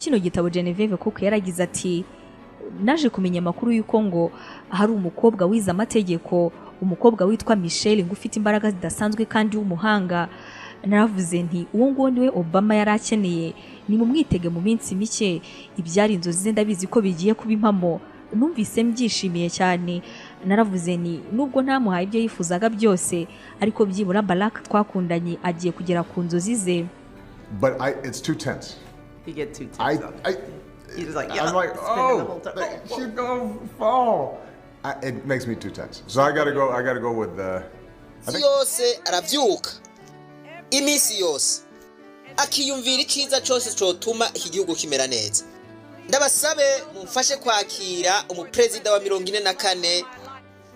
Kino gitabo, Genevieve Cook yaragize ati: "Naje kumenya amakuru y'uko ngo hari umukobwa wize amategeko, umukobwa witwa Michelle, ngo ufite imbaraga zidasanzwe kandi w'umuhanga. Naravuze nti uwo nguwo niwe Obama yari akeneye, ni mumwitege mu minsi mike. Ibyari inzozi ze ndabizi ko bigiye kuba impamo. Numvise mbyishimiye cyane. Naravuze nti nubwo ntamuhaye ibyo yifuzaga byose, ariko byibura Barack twakundanye agiye kugera ku nzozi ze." But it's too tense. You get too tense up. You're just like, I'm yeah, like, spinning the oh, whole time. Oh, she's gonna fall. It makes me too tense. So I gotta go. I gotta go with the. I think Yose aravyuka iminsi yose akiyumvira iciza cose cotuma iki gihugu kimera neza. Ndabasabe mumfashe kwakira umuperezida wa 44,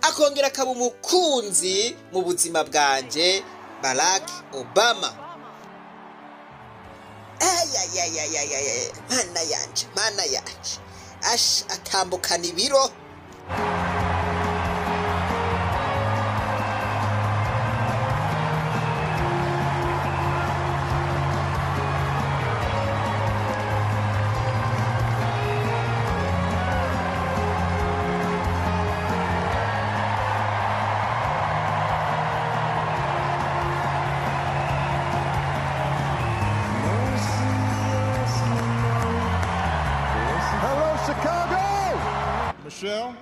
akongera akaba umukunzi mu buzima bwanje, Barack Obama. Ayayayayayaya, mana yanje, mana yanje, ash atambukana ibiro. Hello, Chicago! Michelle?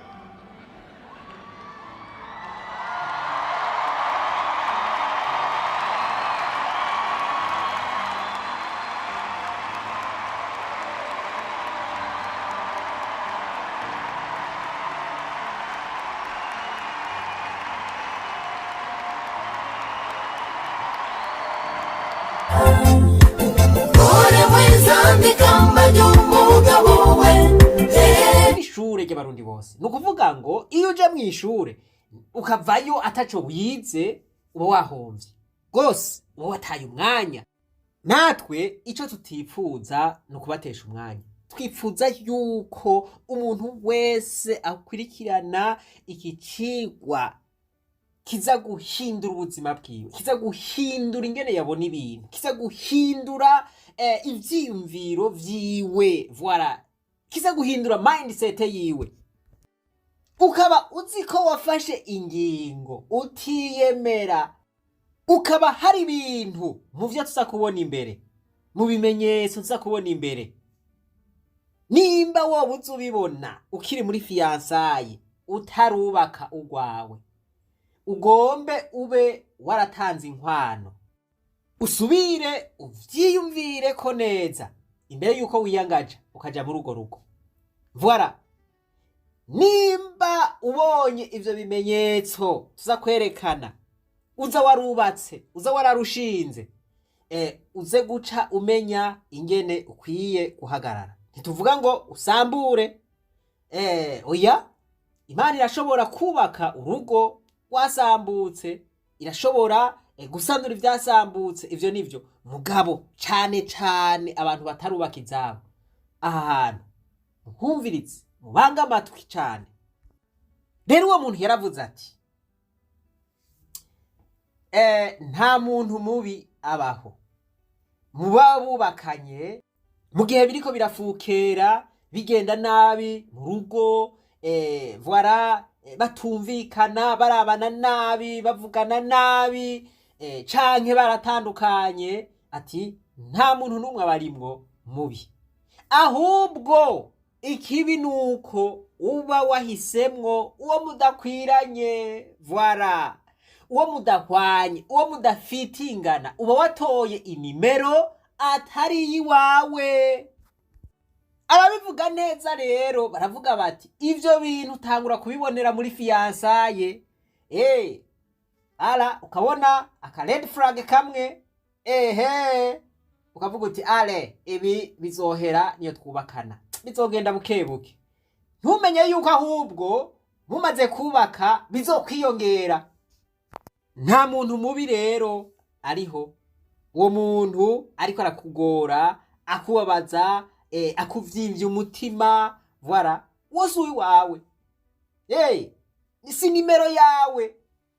Ore mwiza ndikamba ry'umugabo we. Ishure ry'Abarundi bose, ni ukuvuga ngo iyo uje mu ishure ukavayo ataco wize, uba wahomvye rwose, uba wataye umwanya. Natwe ico tutipfuza ni ukubatesha umwanya. Twipfuza yuko umuntu wese akurikirana iki cigwa kiza guhindura ubuzima bwiwe, kiza guhindura ingene yabona ibintu, kiza guhindura ivyiyumviro vyiwe, voilà, kiza guhindura mindset yiwe. Ukaba uzi ko wafashe ingingo utiyemera, ukaba hari ibintu mu vyo tuza kubona imbere, mu bimenyetso tuza kubona imbere, nimba wowe uzi ubibona ukiri muri fiançailles, utarubaka urwawe, ugombe ube waratanze inkwano, usubire uvyiyumvire ko neza imbere yuko wiyangaja ukaja muri urwo rugo. Voilà, nimba ubonye ivyo bimenyetso tuza kwerekana, uza warubatse, uza wararushinze, uze guca umenya ingene ukwiye guhagarara. Ntituvuga ngo usambure, oya. Imana irashobora kubaka urugo rwasambutse, irashobora gusanura ivyasambutse, ivyo nivyo. Mugabo cane cane abantu batarubaka izabo, aha hantu muhumvirize, mubange amatwi cane. Rero uwo muntu yaravuze ati: "Nta muntu mubi abaho muba bubakanye." Mu gihe biriko birafukera, bigenda nabi mu rugo, voilà, batumvikana, barabana nabi, bavugana nabi, canke baratandukanye, ati nta muntu n'umwe abarimwo mubi, ahubwo ikibi nuko uba wahisemwo uwo mudakwiranye, voilà, uwo mudahwanye, uwo mudafitingana, uba watoye inimero atari iyiwawe. Ababivuga neza rero baravuga bati ivyo bintu utangura kubibonera muri fiançailles. Ara ukabona aka red flag kamwe, ehe, ukavuga uti ale ibi bizohera niyo twubakana, bizogenda buke buke. Ntumenye yuko ahubwo mumaze kubaka bizokwiyongera. Nta muntu mubi rero ariho. Uwo muntu ariko arakugora, akubabaza, akuvyimbya umutima, voilà, wose uwiwawe, hey, si nimero yawe.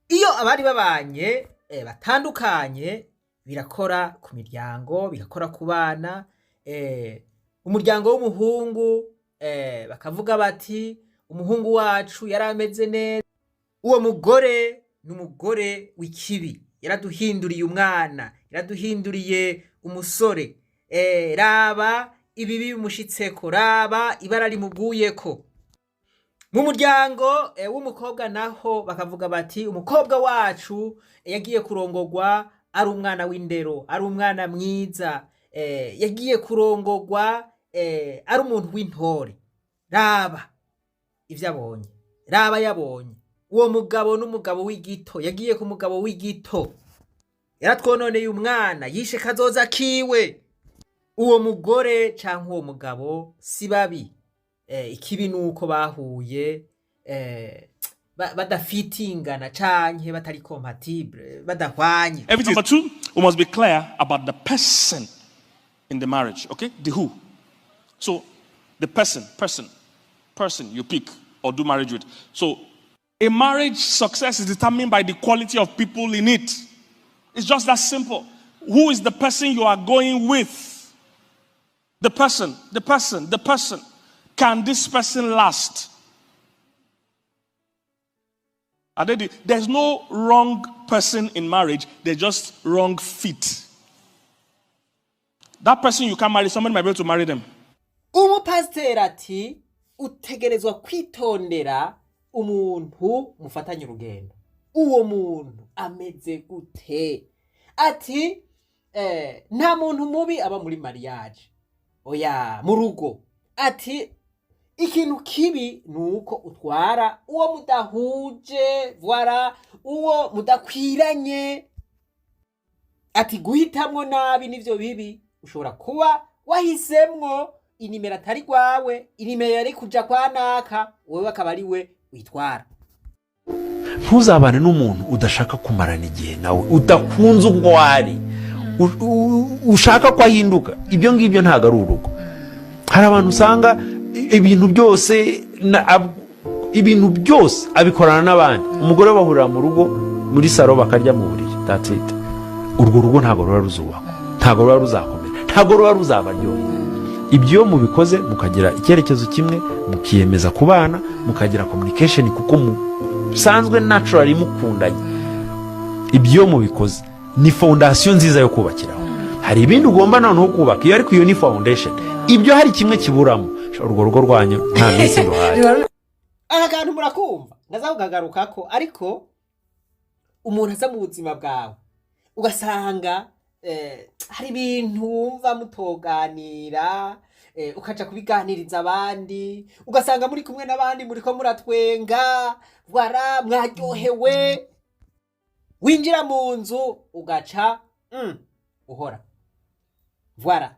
Iyo abari babanye batandukanye, birakora ku miryango, birakora ku bana. Umuryango w'umuhungu bakavuga bati umuhungu wacu yari ameze neza, uwo mugore ni umugore w'ikibi, yaraduhinduriye umwana, yaraduhinduriye umusore, raba ibibi bimushitseko, raba ibara rimuguyeko. Mu muryango w'umukobwa naho bakavuga bati umukobwa wacu yagiye kurongogwa ari umwana w'indero, ari umwana mwiza, yagiye kurongogwa ari umuntu w'intore, raba ivyo abonye, raba yabonye uwo mugabo n'umugabo w'igito, yagiye ku mugabo w'igito, yaratwononeye umwana, yishe kazoza kiwe. Uwo mugore canke uwo mugabo si babi, ikibi nuko bahuye badafitingana canke batari compatible, badahwanye. Number two, we must be clear about the person in the marriage, okay? The who. So, the person, person, person you pick or do marriage with. So, a marriage success is determined by the quality of people in it. It's just that simple. Who is the person you are going with? The person, the person, the person. Can this person last? There's no wrong person in marriage, they're just wrong fit. That person you can marry, somebody might be able to marry them. Umupasiteri ati utegerezwa kwitondera umuntu mufatanye urugendo, uwo muntu ameze gute? Ati nta muntu mubi aba muri mariage, oya, mu rugo. Ati ikintu kibi ni uko utwara uwo mudahuje, voilà, uwo mudakwiranye. Ati guhitamwo nabi nivyo bibi, ushobora kuba wahisemwo inimero atari rwawe, inimero yari kuja kwa naka, wewe akaba ari we witwara. Ntuzabane n'umuntu udashaka kumarana igihe nawe, udakunze ubwo ari ushaka ko ahinduka. Ibyo ngibyo ntabwo ari urugo. Hari abantu usanga ibintu byose ibintu byose abikorana n'abandi, umugore bahurira mu rugo muri salo, bakarya mu buriri, that's it. Urwo rugo ntabwo ruba ruzubakwa, ntabwo ruba ruzakomera, ntabwo ruba ruzabaryohera. Ibyo iyo mubikoze mukagira icyerekezo kimwe, mukiyemeza kubana, mukagira communication kuko musanzwe naturally mukundanye, ibyo iyo mubikoze ni fondation nziza yo kubakiraho. Hari ibindi ugomba noneho kubaka iyo, ariko iyo ni foundation. Ibyo hari kimwe kiburamo, urwo rugo rwanyu nta minsi ruhaye. Aka kantu murakumva, ndaza kukagarukako. Ariko umuntu aza mu buzima bwawe ugasanga hari ibintu wumva mutoganira, ukaja kubiganiriza abandi, ugasanga muri kumwe n'abandi muriko muratwenga, voilà, mwaryohewe, winjira mu nzu ugaca uhora, voilà.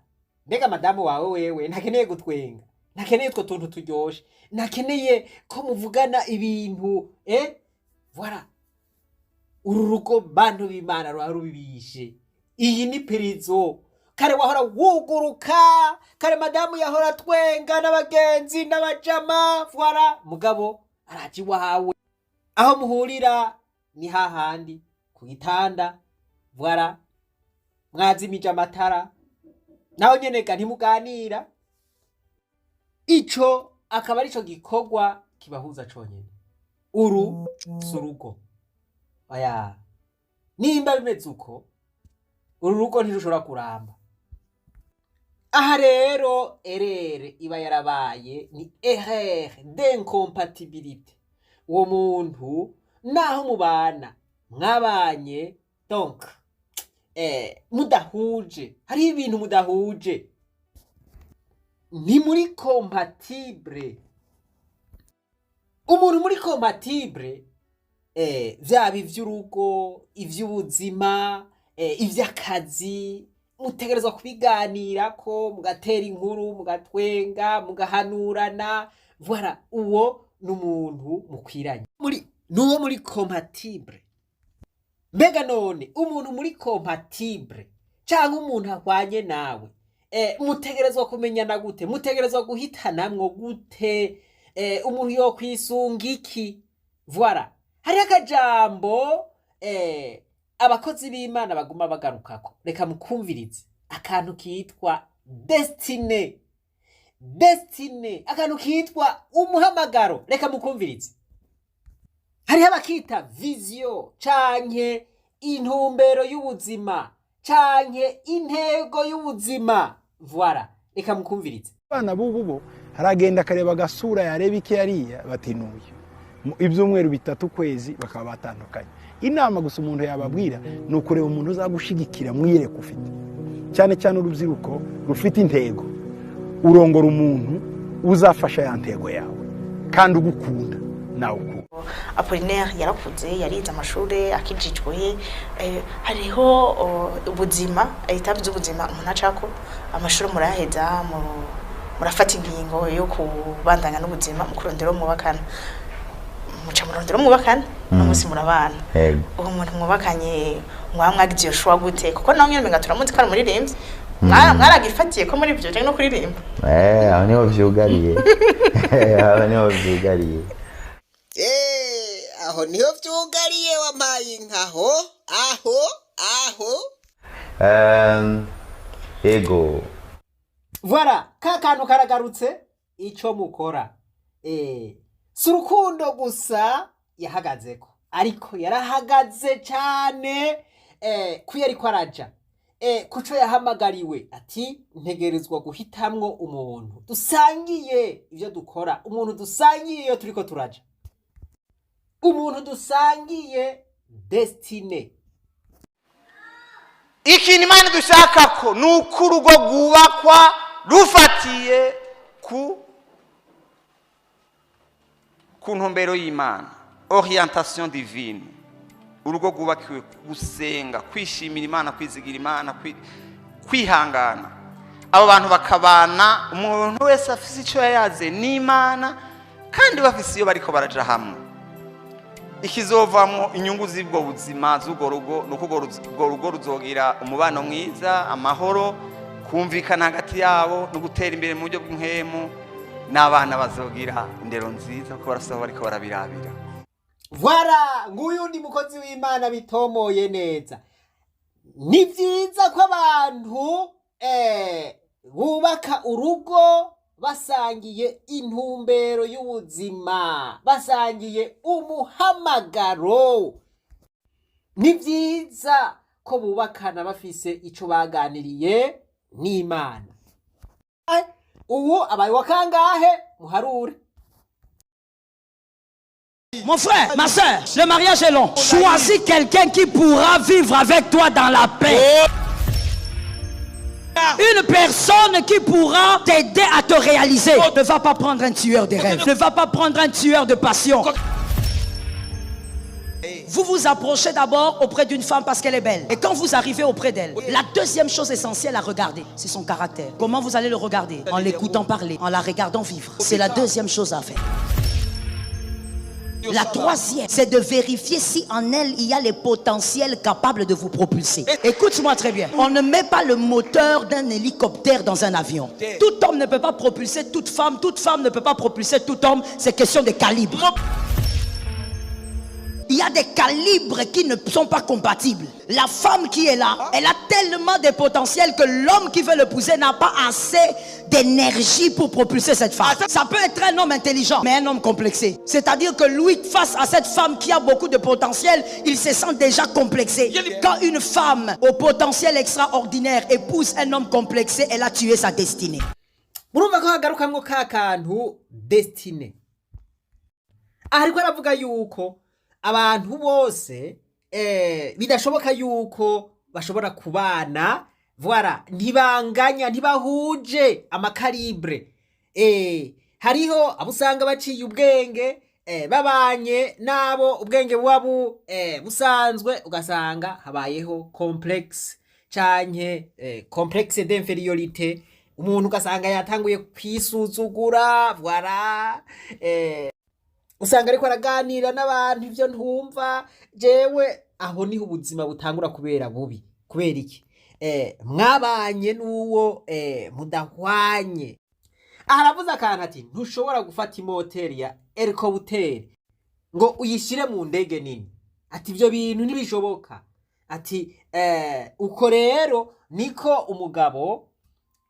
Mbega madamu wawe wewe ntakeneye gutwenga, ntakeneye utwo tuntu turyoshe, ntakeneye ko muvugana ibintu, voilà? Uru rugo, bantu b'Imana, ruba rubibishe. Iyi ni prison. Kare wahora wuguruka, kare madamu yahora twenga n'abagenzi n'abajama, voilà, mugabo araje iwawe, aho muhurira ni hahandi ku gitanda, voilà, mwazimije amatara, naho nyene ga ntimuganira. Ico akaba arico gikorwa kibahuza conyene. Uru si urugo, oya. Nimba bimeze uko, uru rugo ntirushobora kuramba. Aha rero erreur iba yarabaye ni erreur d'incompatibilité. Uwo muntu naho mubana, mwabanye donc mudahuje, hariho ibintu mudahuje, ntimuri compatible. Umuntu muri compatible, vyaba ivy'urugo, ivy'ubuzima, ivy'akazi, mutegerezwa kubiganirako, mugatera inkuru, mugatwenga, mugahanurana, voilà. Uwo ni umuntu mukwiranye, muri nuwo muri compatible. Mbega none umuntu muri compatible canke umuntu ahwanye nawe, mutegerezwa kumenyana gute? Mutegerezwa guhitanamwo gute? Umuntu yokwisunga iki? Voilà, hariho akajambo abakozi b'Imana baguma bagarukako, reka mukumvirize akantu kitwa destinée. destinée, akantu kitwa umuhamagaro. Reka mukumvirize. Hariho abakita vision canke intumbero y'ubuzima canke intego y'ubuzima. Voilà, reka mukumvirize. Abana b'ubu bo haragenda akareba agasura, yareba iki yariya, batinuye ibyumweru 3, ukwezi, bakaba batandukanye. Inama gusa umuntu yababwira ni ukureba umuntu uzagushigikira mwiyereka ufite, cyane cyane urubyiruko rufite intego. Urongora umuntu uzafasha ya ntego yawe kandi ugukunda nawe ukunda. Apollinaire yarakuze, yarize amashuri, akijijwe. Hariho ubuzima, étapes z'ubuzima umuntu acako. Amashuri murayaheza, murafata ingingo yo kubandanya n'ubuzima mu kurondera uwo mwubakana, muca murondera uwo mwubakana, uno munsi murabana. Uwo muntu mwubakanye mwaba mwagize iyo choix gute? Kuko nawe nyene umenga turamuzi ko ari umuririmbyi. Mwaragifatiye ko muri ivyo no kuririmba? Aho niho vyugariye, aho niho vyugariye. Aho niho vyugariye, wampaye inkaho aho aho. Ego. Voilà, ka kantu karagarutse. Ico mukora si urukundo gusa yahagazeko, ariko yarahagaze cane kuyo ariko araja kuco yahamagariwe, ati ntegerezwa guhitamwo umuntu dusangiye ivyo dukora, umuntu dusangiye iyo turiko turaja, umuntu dusangiye destinée. Ikintu Imana dushaka ko ni uko urugo rwubakwa rufatiye ku ntumbero y'Imana, orientation divine. Urugo rwubakiwe gusenga, kwishimira Imana, kwizigira Imana, kwihangana, abo bantu bakabana, umuntu wese afise icyo yayaze n'Imana kandi bafise iyo bariko baraja hamwe. Ikizovamwo inyungu z'ubwo buzima z'urwo rugo ni uko urwo rugo ruzogira umubano mwiza, amahoro, kumvikana hagati yabo no gutera imbere mu buryo bw'impwemu, n'abana bazogira indero nziza kuko barasaba bariko barabirabira. Voilà, nguyu undi mukozi w'Imana bitomoye neza. Ni byiza ko abantu bubaka urugo basangiye intumbero y'ubuzima, basangiye umuhamagaro. Ni byiza ko bubakana bafise ico baganiriye n'Imana. Ubu abaye wa kangahe? Muharure. Mon frère, ma soeur, le mariage est long. Choisis quelqu'un qui pourra vivre avec toi dans la paix. Une personne qui pourra t'aider à te réaliser. Ne va pas prendre un tueur de rêves. Ne va pas prendre un tueur de passion. Vous vous approchez d'abord auprès d'une femme parce qu'elle est belle. Et quand vous arrivez auprès d'elle, la deuxième chose essentielle à regarder, c'est son caractère. Comment vous allez le regarder? En l'écoutant parler, en la regardant vivre. C'est la deuxième chose à faire. La troisième, c'est de vérifier si en elle, il y a les potentiels capables de vous propulser. Écoute-moi très bien. On ne met pas le moteur d'un hélicoptère dans un avion. Tout homme ne peut pas propulser toute femme ne peut pas propulser tout homme. C'est question de calibre. Il y a des calibres qui ne sont pas compatibles. La femme qui est là, elle a tellement de potentiel que l'homme qui veut l'épouser n'a pas assez d'énergie pour propulser cette femme. Ça peut être un homme intelligent, mais un homme complexé. C'est-à-dire que lui, face à cette femme qui a beaucoup de potentiel, il se sent déjà complexé. Quand une femme au potentiel extraordinaire épouse un homme complexé, elle a tué sa destinée. Murumva ko hagarukamwo ka kantu destinée. Aha ariko aravuga yuko abantu bose bidashoboka yuko bashobora kubana. Voilà, ntibanganya, ntibahuje ama calibres. Hariho abo usanga baciye ubwenge, babanye n'abo ubwenge buba busanzwe, ugasanga habayeho complexe canke complexe d'infériorité, umuntu ugasanga yatanguye kwisuzugura. Voilà, usanga ariko araganira n'abantu ivyo ntumva jewe. Aho niho ubuzima butangura kubera bubi. Kubera iki? Mwabanye n'uwo mudahwanye. Aha aravuze akantu ati ntushobora gufata imoteri ya hélicoptère ngo uyishyire mu ndege nini, ati ibyo bintu ntibishoboka. Ati uko rero niko umugabo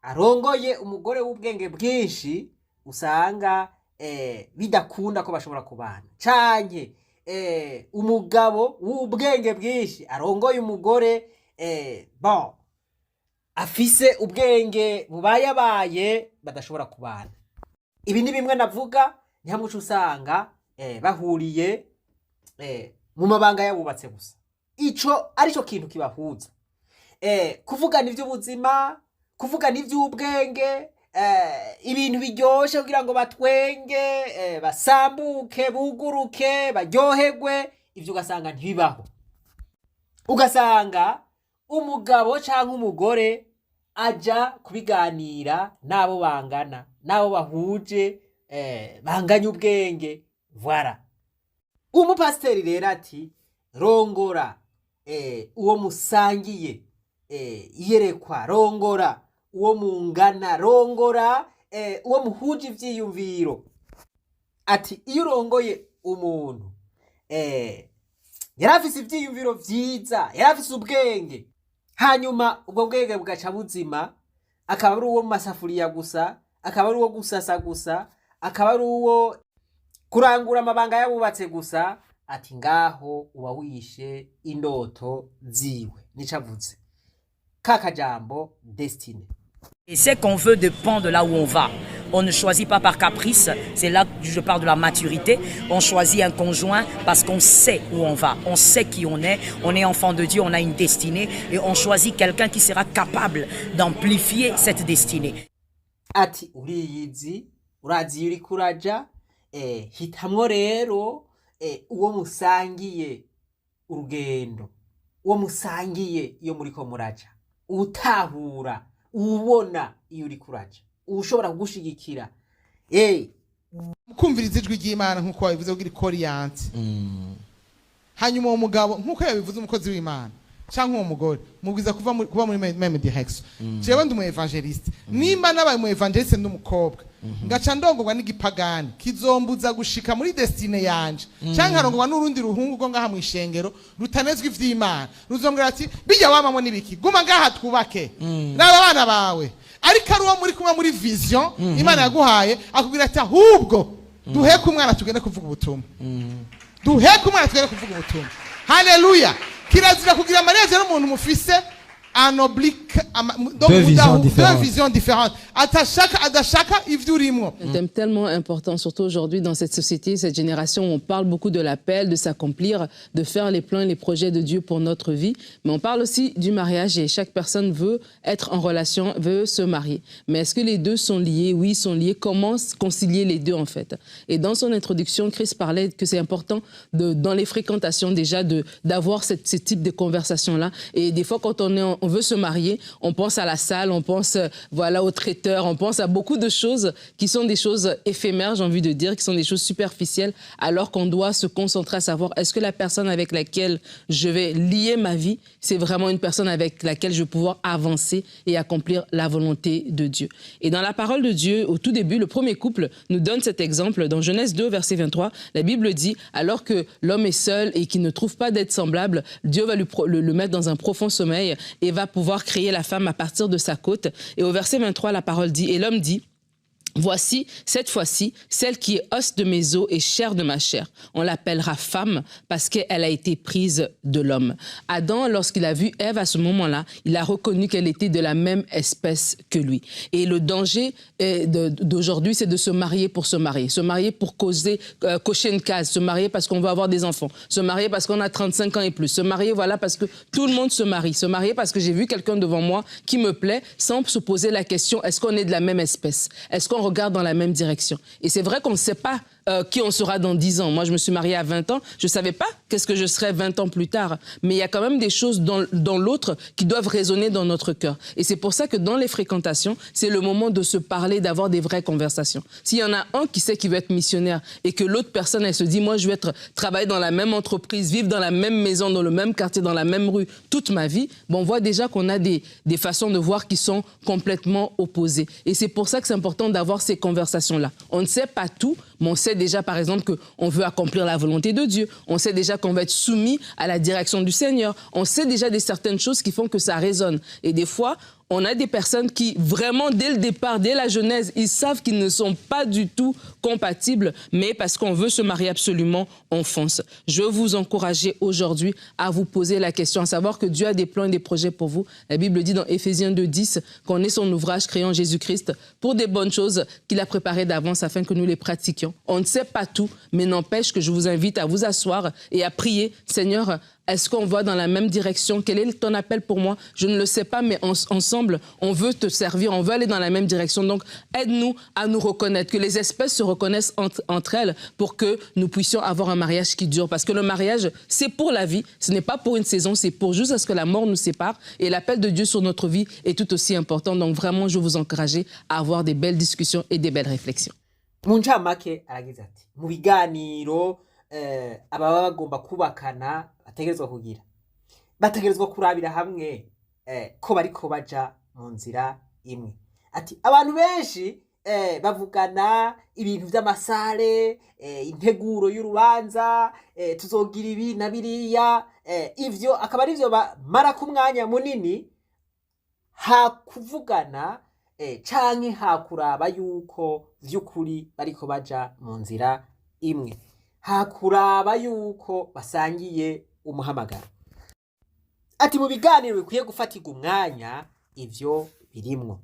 Arongoye umugore w'ubwenge bwinshi, usanga bidakunda ko bashobora kubana, canke umugabo w'ubwenge bwinshi arongoye umugore bon, afise ubwenge bubayabaye, badashobora kubana. Ibi ni bimwe navuga, ni hamwe uca usanga bahuriye mu mabanga yabubatse gusa, ico arico kintu kibahuza, kuvugana ivy'ubuzima, kuvugana ivy'ubwenge, ibintu biryoshe kugira ngo batwenge, basambuke, buguruke, baryoherwe. Ivyo ugasanga ntibibaho. Ugasanga umugabo canke umugore aja kubiganira n'abo bangana, n'abo bahuje, banganya ubwenge. Voilà. Umupasiteri rero ati: rongora uwo musangiye iyerekwa, rongora uwo mungana, rongora uwo muhuje ivyiyumviro. Ati iyo urongoye umuntu yari afise ivyiyumviro vyiza, yari afise ubwenge, hanyuma ubwo bwenge bugaca buzima, akaba ari uwo mu masafuriya gusa, akaba ari uwo gusasa gusa, akaba ari uwo kurangura amabanga yabubatse gusa, ati ngaho uba wishe indoto ziwe. Nico avuze ka kajambo destinée. Et ce qu'on veut dépend de là où on va. On ne choisit pas par caprice, c'est là que je parle de la maturité. On choisit un conjoint parce qu'on sait où on va, on sait qui on est enfant de Dieu, on a une destinée et on choisit quelqu'un qui sera capable d'amplifier cette destinée. Ati uriyizi, urazi iyo uriko uraja, hitamwo rero uwo musangiye urugendo, uwo musangiye iyo muriko muraja, utahura, ubona iyo uriko uraja, ushobora kugushigikira. Kumviriza ijwi ry'Imana nk'uko wabivuze kugira ikoriyanse, hanyuma uwo mugabo, nk'uko yabivuze umukozi w'Imana, cyangwa uwo mugore mubwiza kuva muri, kuba muri même direction. Jewe ndi umu évangéliste. Nimba nabaye umu évangéliste, ndi umukobwa, ngaca ndongorwa n'igipagani, kizombuza gushika muri destinée yanje, canke nkarongorwa n'urundi ruhungu rwo ngaha mw'ishengero rutanezwa ivy'Imana, ruzombwira ati: "Bijya wamamwo n'ibiki? Guma ngaha twubake, raba abana bawe." Ariko ari uwo muri kumwe muri vision Imana yaguhaye, akubwira ati: "Ahubwo duheke umwana tugende kuvuga ubutumwa, duheke umwana tugende kuvuga ubutumwa." Haleluya! Kirazira kugira mariage n'umuntu mufise un oblique donc Deux visions deux différentes. visions différentes, atashaka, adashaka ivyo urimwo. Un thème tellement important, surtout aujourd'hui dans cette société, cette génération où on parle beaucoup de l'appel, de s'accomplir, de faire les plans et les projets de Dieu pour notre vie. Mais on parle aussi du mariage et chaque personne veut être en relation, veut se marier. Mais est-ce que les deux sont liés? Oui, ils sont liés. Comment concilier les deux en fait? Et dans son introduction, Chris parlait que c'est important dans les fréquentations déjà d'avoir ce type de conversation-là. Et des fois, quand on veut se marier, on pense à la salle, on pense voilà, au traiteur, on pense à beaucoup de choses qui sont des choses éphémères, j'ai envie de dire, qui sont des choses superficielles, alors qu'on doit se concentrer à savoir est-ce que la personne avec laquelle je vais lier ma vie, c'est vraiment une personne avec laquelle je vais pouvoir avancer et accomplir la volonté de Dieu. Et dans la parole de Dieu, au tout début, le premier couple nous donne cet exemple. Dans Genèse 2, verset 23, la Bible dit, alors que l'homme est seul et qu'il ne trouve pas d'aide semblable, Dieu va le mettre dans un profond sommeil et va pouvoir créer la femme à partir de sa côte. Et au verset 23, la parole dit, et l'homme dit: Voici, cette fois-ci, celle qui est os de mes os et chair de ma chair. On l'appellera femme parce qu'elle a été prise de l'homme. Adam, lorsqu'il a vu Ève à ce moment-là, il a reconnu qu'elle était de la même espèce que lui. Et le danger d'aujourd'hui, c'est de se marier pour se marier. Se marier pour cocher une case. Se marier parce qu'on veut avoir des enfants. Se marier parce qu'on a 35 ans et plus. Se marier, voilà, parce que tout le monde se marie. Se marier parce que j'ai vu quelqu'un devant moi qui me plaît, sans se poser la question, est-ce qu'on est de la même espèce? Est-ce qu'on regarde dans la même direction? Et c'est vrai qu'on ne sait pas qui on sera dans 10 ans. Moi, je me suis mariée à 20 ans. Je ne savais pas qu'est-ce que je serais 20 ans plus tard. Mais il y a quand même des choses dans l'autre qui doivent résonner dans notre cœur. Et c'est pour ça que dans les fréquentations, c'est le moment de se parler, d'avoir des vraies conversations. S'il y en a un qui sait qu'il veut être missionnaire et que l'autre personne, elle se dit, moi, je vais travailler dans la même entreprise, vivre dans la même maison, dans le même quartier, dans la même rue toute ma vie, bon, on voit déjà qu'on a des façons de voir qui sont complètement opposées. Et c'est pour ça que c'est important d'avoir ces conversations-là. On ne sait pas tout, mais on sait déjà, par exemple, qu'on veut accomplir la volonté de Dieu. On sait déjà qu'on va être soumis à la direction du Seigneur. On sait déjà des certaines choses qui font que ça résonne. Et des fois, On a des personnes qui, vraiment, dès le départ, dès la jeunesse, ils savent qu'ils ne sont pas du tout compatibles, mais parce qu'on veut se marier absolument, on fonce. Je veux vous encourager aujourd'hui à vous poser la question, à savoir que Dieu a des plans et des projets pour vous. La Bible dit dans Éphésiens 2:10 qu'on est son ouvrage créé en Jésus-Christ pour des bonnes choses qu'il a préparées d'avance afin que nous les pratiquions. On ne sait pas tout, mais n'empêche que je vous invite à vous asseoir et à prier. Seigneur, est-ce qu'on va dans la même direction? Quel est ton appel pour moi? Je ne le sais pas, mais ensemble, on veut te servir, on veut aller dans la même direction. Donc, aide-nous à nous reconnaître, que les espèces se reconnaissent entre elles pour que nous puissions avoir un mariage qui dure. Parce que le mariage, c'est pour la vie, ce n'est pas pour une saison, c'est pour juste à ce que la mort nous sépare. Et l'appel de Dieu sur notre vie est tout aussi important. Donc, vraiment, je vous encourage à avoir des belles discussions et des belles réflexions. Mu ncamake aragize ati mu biganiro ababa bagomba kubakana bategerezwa kugira bategerezwa kurabira hamwe ko bariko baja mu nzira imwe. Ati abantu benshi bavugana ibintu vy'amasare, integuro y'urubanza, tuzogira ibi na biriya, ivyo akaba ari vyo bamara ku mwanya munini hakuvugana canke hakuraba yuko vy'ukuri bariko baja mu nzira imwe, hakuraba yuko basangiye umuhamagaro. Ati mu biganiro bikwiye gufatirwa umwanya ivyo birimwo.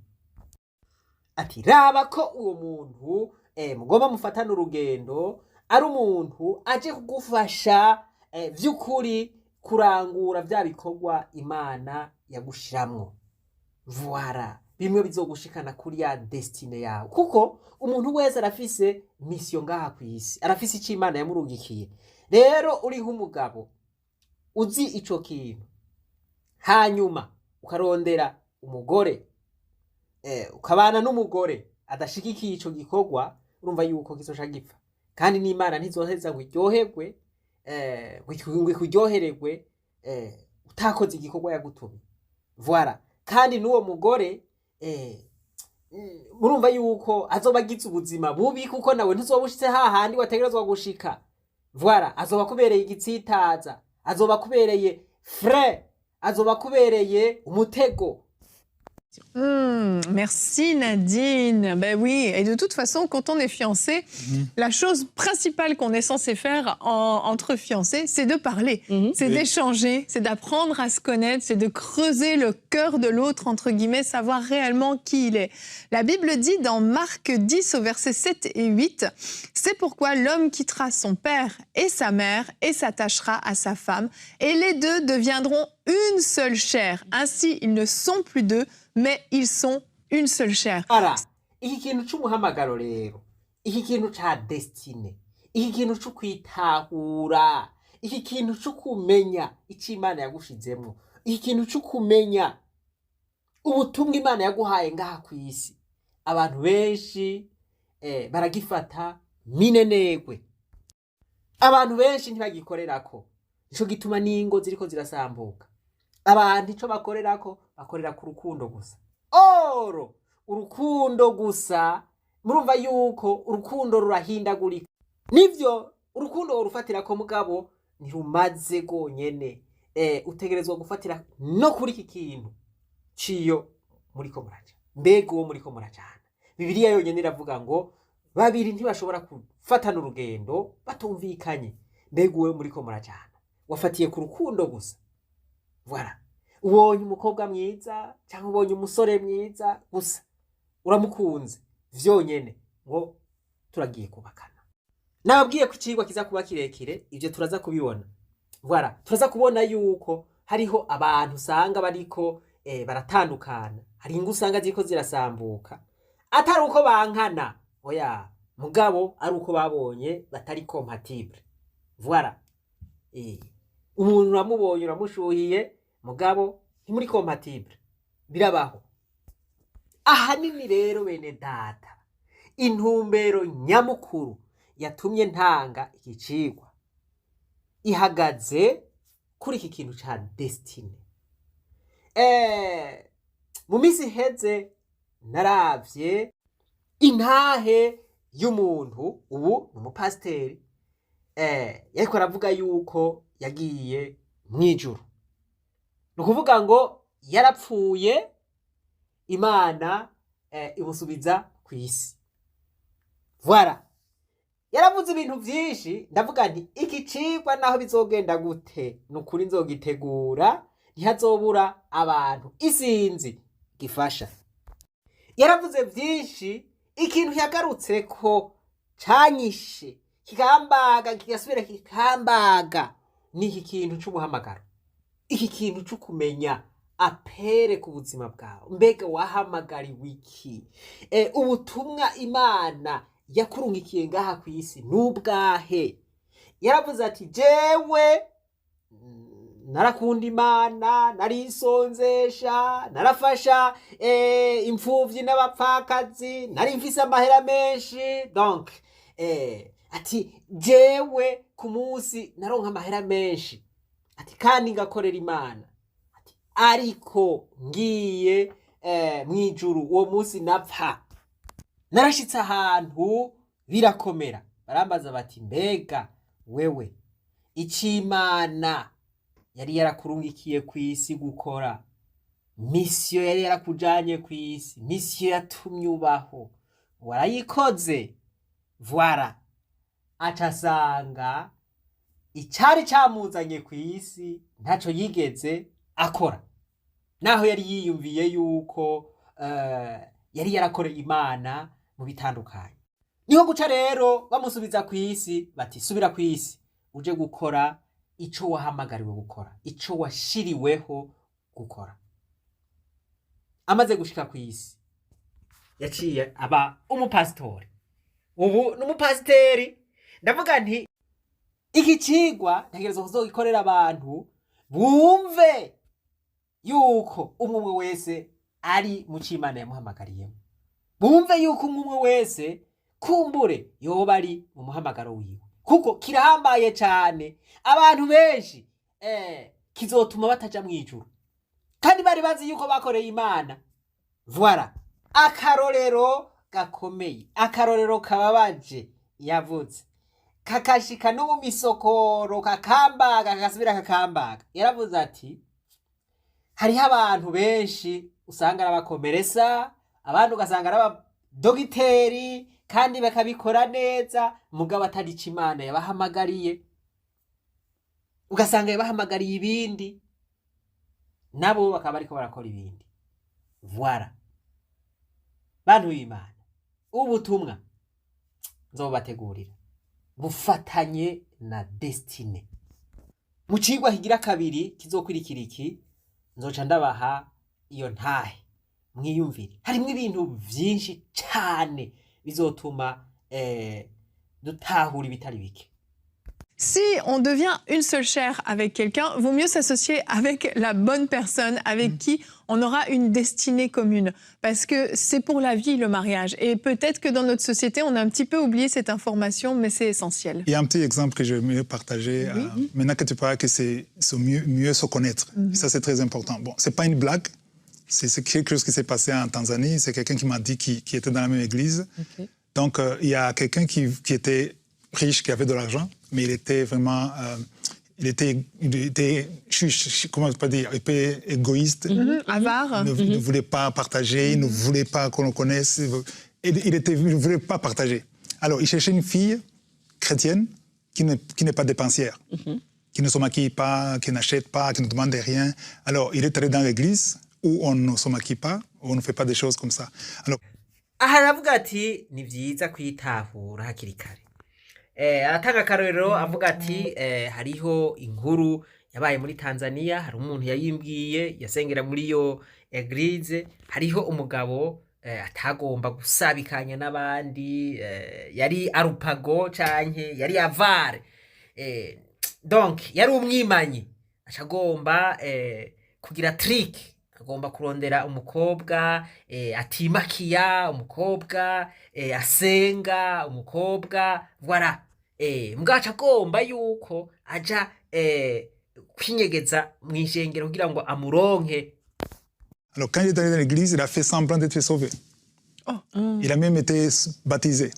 Ati raba ko uwo muntu mugomba mufatana urugendo ari umuntu aje kugufasha vy'ukuri kurangura vya bikorwa Imana yagushiramwo. Voilà, bimwe bizogushikana kuri ya destinée yawe, kuko umuntu wese arafise mission ngaha kw'isi, arafise ico Imana yamurungikiye. Rero uri nk'umugabo uzi ico kintu, hanyuma ukarondera umugore, ukabana n'umugore adashigikiye ico gikorwa, urumva yuko kizoca gipfa, kandi n'Imana ntizoheza ngo iryoherwe, ngo ikuryohererwe utakoze igikorwa yagutumye. Voilà, kandi n'uwo mugore murumva yuko azoba agize ubuzima bubi, kuko nawe ntuzoba ushitse hahandi wategerezwa gushika. Voilà, azoba akubereye igitsitaza, azoba akubereye frein, azoba akubereye umutego. Merci Nadine. Ben oui, et de toute façon, quand on est fiancé, la chose principale qu'on est censé faire entre fiancés, c'est de parler, c'est d'échanger, c'est d'apprendre à se connaître, c'est de creuser le cœur de l'autre, entre guillemets, savoir réellement qui il est. La Bible dit dans Marc 10 au verset 7 et 8, « C'est pourquoi l'homme quittera son père et sa mère et s'attachera à sa femme, et les deux deviendront une seule chair. Ainsi, ils ne sont plus deux, mais ils sont une seule chair. » Ara iki kintu c'umuhamagaro rero, iki kintu ca destinée, iki kintu co kwitahura, iki kintu co kumenya ico Imana yagushizemwo, iki kintu co kumenya ubutumwa Imana yaguhaye ngaha kw'isi, abantu benshi baragifata minenegwe, abantu benshi ntibagikorerako. Nico gituma n'ingo ziriko zirasambuka. Abantu ico bakorerako, bakorera ku rukundo gusa. Oro urukundo gusa, murumva yuko urukundo rurahindagurika. Nivyo urukundo urufatirako, mugabo ntirumaze rwonyene. Utegerezwa gufatira no kuri iki kintu ciyo muriko muraca. Mbega uwo muriko muracana, Bibiliya yonyene iravuga ngo babiri ntibashobora gufatana urugendo batumvikanye. Mbega uwo muriko muracana wafatiye ku rukundo gusa? Voilà, ubonye umukobwa mwiza cyangwa ubonye umusore mwiza gusa uramukunze vyonyene ngo turagiye kubakana. Nababwiye ko icigwa kiza kuba kirekire, ivyo turaza kubibona. Voilà, turaza kubona yuko hariho abantu usanga bariko baratandukana, hari ingo usanga ziriko zirasambuka, atari uko bankana, oya, mugabo ari uko babonye batari compatible. Voilà, umuntu uramubonye uramushuhiye, mugabo ntimuri compatible, birabaho. Ahanini rero bene data, intumbero nyamukuru yatumye ntanga iki cigwa ihagaze kuri iki kintu ca destinée. Mu minsi iheze naravye intahe y'umuntu, ubu ni umupasiteri, yariko aravuga yuko yagiye mw'ijuru. Ni ukuvuga ngo yarapfuye. Imana imusubiza ku isi. Voilà, yaravuze ibintu byinshi. Ndavuga nti iki cigwa naho bizogenda gute, ni ukuri nzogitegura, ntihazobura abantu isinzi gifasha. Yaravuze byinshi. Ikintu yagarutse ko canyishe, kikambaga, kigasubira kikambaga, ni iki kintu c'ubuhamagaro, iki kintu co kumenya appel ku buzima bwawe. Mbega wahamagariwe iki? Ubutumwa Imana yakurungikiye ngaha ku isi n'ubwahe? Yaravuze ati: "Jewe narakunda Imana, narisonzesha, narafasha imfuvyi n'abapfakazi, nari mfise amahera menshi." Donc ati: "Jewe ku munsi naronka amahera menshi," ati, "kandi ngakorera Imana," ati, "ariko ngiye mw'ijuru, uwo munsi napfa, narashitse ahantu birakomera, barambaza bati: 'Mbega wewe, ic'Imana yari yarakurungikiye ku isi gukora, mission yari yarakujanye ku isi, mission yatumye ubaho, warayikoze?'" Voilà, aca asanga icari camuzanye ku isi ntaco yigeze akora, naho yari yiyumviye yuko yari yarakoreye Imana mu bitandukanye. Niho guca rero bamusubiza ku isi bati: "Subira ku isi uje gukora ico wahamagariwe gukora, ico washiriweho gukora." Amaze gushika ku isi yaciye aba umupasitori, ubu ni umupasiteri. Ndavuga nti iki cigwa ntegerezwa kuzogikorera abantu bumve yuko umwe umwe wese ari mu c'Imana yamuhamagariyemo, bumve yuko umwe umwe wese kumbure yoba ari mu muhamagaro wiwe, kuko kirahambaye cane. Abantu benshi kizotuma bataja mw'ijuru kandi bari bazi yuko bakoreye Imana. Voilà akarorero gakomeye, akarorero kababaje yavuze, kakashika no mu misokoro, kakambaga, kagasubira kakambaga. Yaravuze ati hariho abantu benshi usanga ari abakomeresa, abandi ugasanga ari abadogiteri kandi bakabikora neza, mugabo atari ico Imana yabahamagariye. Ugasanga yabahamagariye ibindi, nabo bakaba bariko barakora ibindi. Voilà, bantu b'Imana, ubutumwa nzobategurira bufatanye na destinée. Mu cigwa kigira kabiri kizokwirikira iki, nzoca ndabaha iyo ntahe mwiyumvire. Harimwo ibintu vyinshi cane bizotuma dutahura ibitari bike. Si on devient une seule chair avec quelqu'un, vaut mieux s'associer avec la bonne personne avec qui on aura une destinée commune. Parce que c'est pour la vie, le mariage. Et peut-être que dans notre société, on a un petit peu oublié cette information, mais c'est essentiel. Il y a un petit exemple que je veux partager. Maintenant que tu parles que c'est mieux se connaître. Ça, c'est très important. Bon, c'est pas une blague. C'est quelque chose qui s'est passé en Tanzanie. C'est quelqu'un qui m'a dit qui était dans la même église. Donc, il y a quelqu'un qui était riche, qui avait de l'argent, mais il était vraiment, il était, comment je peux dire, un peu égoïste. Avare. Il ne voulait pas partager, il ne voulait pas qu'on le connaisse. Il ne voulait pas partager. Alors, il cherchait une fille chrétienne qui n'est pas dépensière, qui ne se maquille pas, qui n'achète pas, qui ne demande rien. Alors, il est allé dans l'église où on ne se maquille pas, où on ne fait pas des choses comme ça. Alors, Aha aravuga ati ni byiza kwitahura hakiri kare. Aratanga akarorero, avuga ati hariho inkuru yabaye muri Tanzania, hari umuntu yayimbwiye yasengera muri iyo église. Hariho umugabo atagomba gusabikanya n'abandi, yari arupago canke yari avare, donc yari umwimanyi, aca agomba kugira trick, agomba kurondera umukobwa atimakiya, umukobwa asenga, umukobwa, voilà. Mbwa aca agomba yuko aja kwinyegeza mw'ishengero kugira ngo amuronke. Alors, quand il est allé dans l'église, il a fait semblant d'être sauvé. Il a même été baptisé.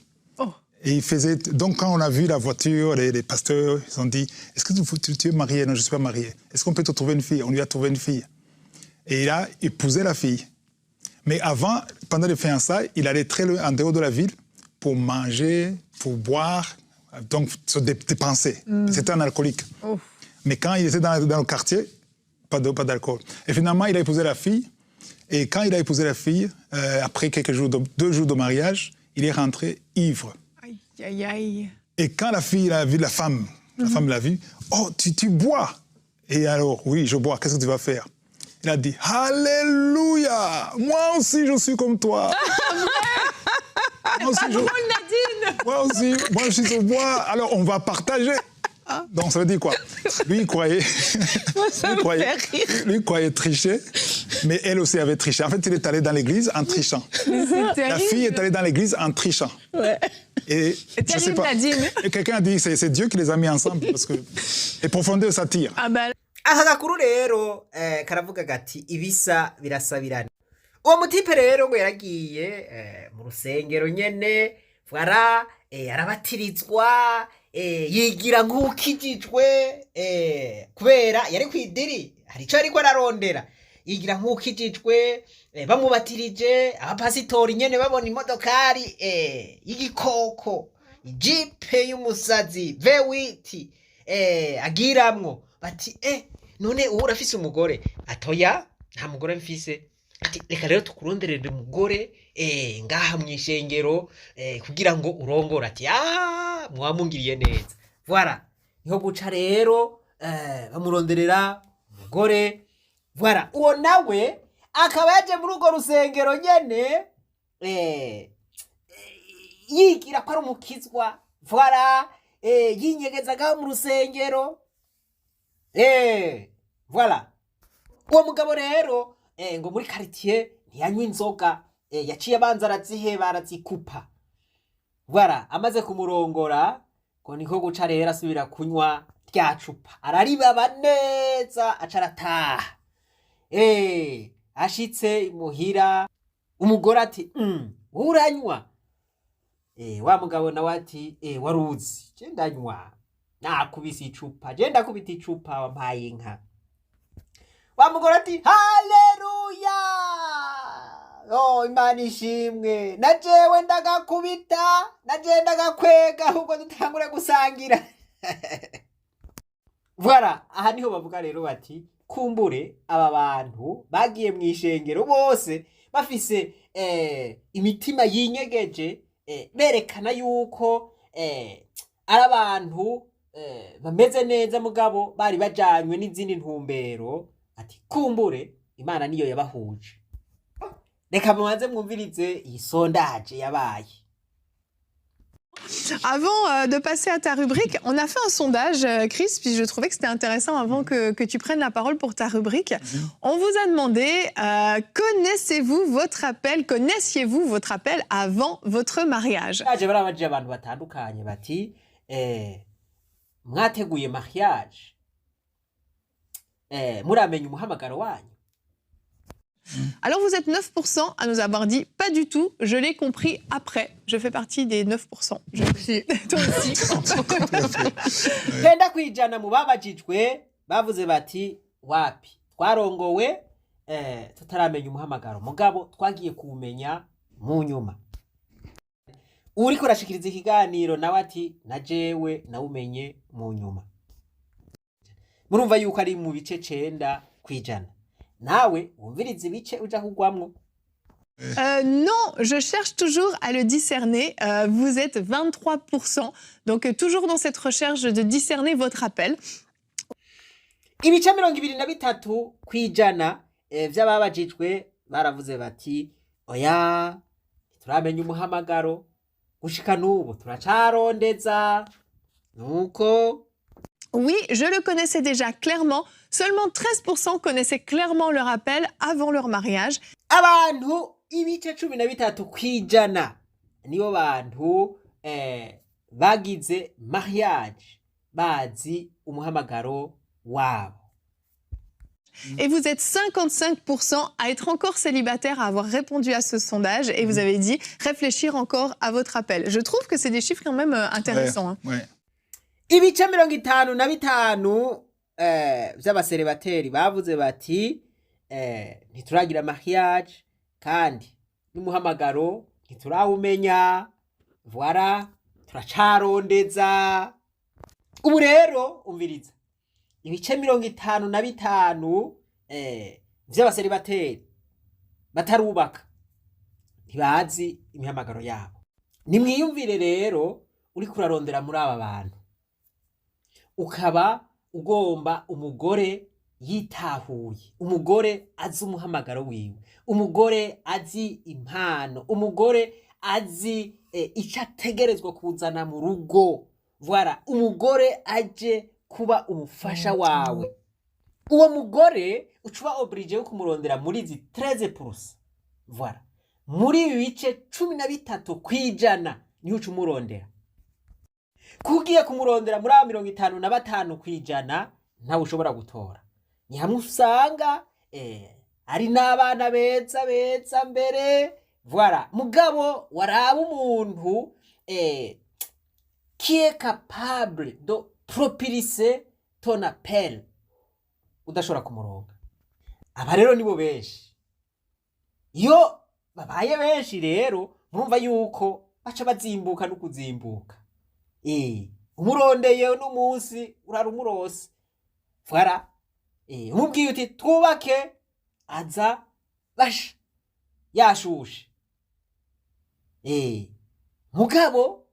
Et il faisait. Donc, quand on a vu la voiture, les pasteurs, ils ont dit: "Est-ce que tu es marié?" "Non, je ne suis pas marié." "Est-ce qu'on peut te trouver une fille?" On lui a trouvé une fille. Et il a épousé la fille. Mais avant, pendant les fiançailles, il allait très loin, en dehors de la ville, pour manger, pour boire, donc se dépenser. C'était un alcoolique. Mais quand il était dans le quartier, pas d'alcool. Et finalement, il a épousé la fille. Et quand il a épousé la fille, après quelques jours, 2 jours de mariage, il est rentré ivre. Aïe, aïe, aïe. Et quand la fille l'a vu, la femme l'a vu, oh, tu bois. Et alors, oui, je bois, qu'est-ce que tu vas faire? Il a dit, Alléluia! Moi aussi, je suis comme toi. Moi aussi, Drôle, Nadine. Moi aussi, je bois. Alors, on va partager. Donc, ça veut dire quoi? Lui, il croyait, Ça lui, me croyait, fait rire. Lui croyait tricher, mais elle aussi avait triché. En fait, il est allé dans l'église en trichant. Mais c'est La terrible. fille est allée dans l'église en trichant. Et C'est je sais terrible, pas. Nadine. Et quelqu'un a dit, c'est Dieu qui les a mis ensemble parce que les profondeurs s'attirent. Ah bah Aka gakuru rero karavuga gati ibisa birasabirana. Uwo mutipe rero ngo yaragiye mu rusengero nyene, voilà, arabatirizwa, yigira nk'ukijijwe, kubera yari kw'idiri hari ico yariko ararondera, yigira nk'ukijijwe, bamubatirije abapasitori nyene babona imodokari y'igikoko, ijipe y'umusazi V8 agiramwo, bati none ubu urafise umugore? Atoya, nta mugore mfise. Ati reka rero tukuronderere umugore ngaha mw'ishengero kugira ngo urongore. Ati ah, mwamungiriye neza. Voilà, niho guca rero bamuronderera umugore. Voilà, uwo nawe akaba yaje muri urwo rusengero nyene yigira ko ari umukizwa. Voilà, yinyegeza ngaho mu rusengero. Voilà, uwo mugabo rero ngo muri quartier ntiyanywa inzoga, yaciye abanza araziheba, arazikupa. Voilà, amaze kumurongora ngo niko guca rero asubira kunywa rya cupa, araribaba neza, aca arataha. Ashitse imuhira, umugore ati wowe uranywa? Wa mugabo nawe ati waruzi je ndanywa, nakubise icupa, je ndakubita icupa, wampaye inka. Wa mugore ati haleluya, oh, Imana ishimwe, na jewe ndagakubita, na jewe ndagakwega, ahubwo dutangure gusangira. Voilà, aha niho bavuga rero bati kumbure aba bantu bagiye mu ishengero bose bafise imitima yinyegeje, berekana yuko ari abantu bameze neza, mugabo bari bajanywe n'izindi ntumbero. Ati kumbure Imana niyo yabahuje. Reka mubanze mwumvirize iyi sondage yabaye. Avant de passer à ta rubrique, on a fait un sondage, Chris, puis je trouvais que c'était intéressant avant que tu prennes la parole pour ta rubrique. On vous a demandé, connaissez-vous votre appel, connaissiez-vous votre appel avant votre mariage? Baje barabajije abantu batandukanye bati mwateguye mariage muramenya umuhamagaro wanyu? Alors vous êtes 9% à nous avoir dit pas du tout, je l'ai compris après. Je fais partie des 9%. Je Toi aussi. 9% mu babajijwe bavuze bati wapi, twarongowe tutaramenya umuhamagaro, mugabo twagiye kuwumenya mu nyuma. Uriko urashikiriza ikiganiro nawe ati na jewe nawumenye mu nyuma. Murumva yuko ari mu bice 9%. Nawe wumviriza ibice uja kugwamwo. Non, je cherche toujours à le discerner. Vous êtes 23%, donc toujours dans cette recherche de discerner votre appel. Ibice 23% vy'ababajijwe baravuze bati oya, ntituramenya umuhamagaro, gushika n'ubu turacarondeza nuko. Oui, je le connaissais déjà clairement. Seulement 13% connaissaient clairement leur appel avant leur mariage. Abantu ibice 13% nibo bantu bagize mariage bazi umuhamagaro wabo. Et vous êtes 55% à être encore célibataire, à avoir répondu à ce sondage. Et vous avez dit réfléchir encore à votre appel. Je trouve que c'est des chiffres quand même intéressants, hein. Ibice 55 vy'abaseribateri bavuze bati ntituragira mariage. Kandi n'umuhamagaro ntiturawumenya. Voilà, turacarondeza. Ubu rero umviriza, ibice 55 vy'abaseribateri batarubaka ntibazi imihamagaro yabo. Nimwiyumvire rero, uriko urarondera muri aba bantu, ukaba ugomba umugore yitahuye, umugore azi umuhamagaro wiwe, umugore azi impano, umugore azi icyo ategerezwa kuzana mu rugo. Voilà, umugore aje kuba umufasha wawe. Uwo mugore uca uba obligé yo kumurondera muri izi 13%. Voilà, muri ibi bice 13% niho uca umurondera. Kuko ugiye kumurondera muri aba 55%, ntawe ushobora gutora. Ni hamwe usanga ari n'abana beza beza mbere. Voilà, mugabo waraba umuntu qui est capable de propulser ton appel, udashobora kumuronga. Aba rero nibo benshi. Iyo babaye benshi rero, murumva yuko baca bazimbuka no kuzimbuka. Umurondeye uno munsi, urara umurose. Voilà, umubwiye uti twubake, aza basha yashushe. Mugabo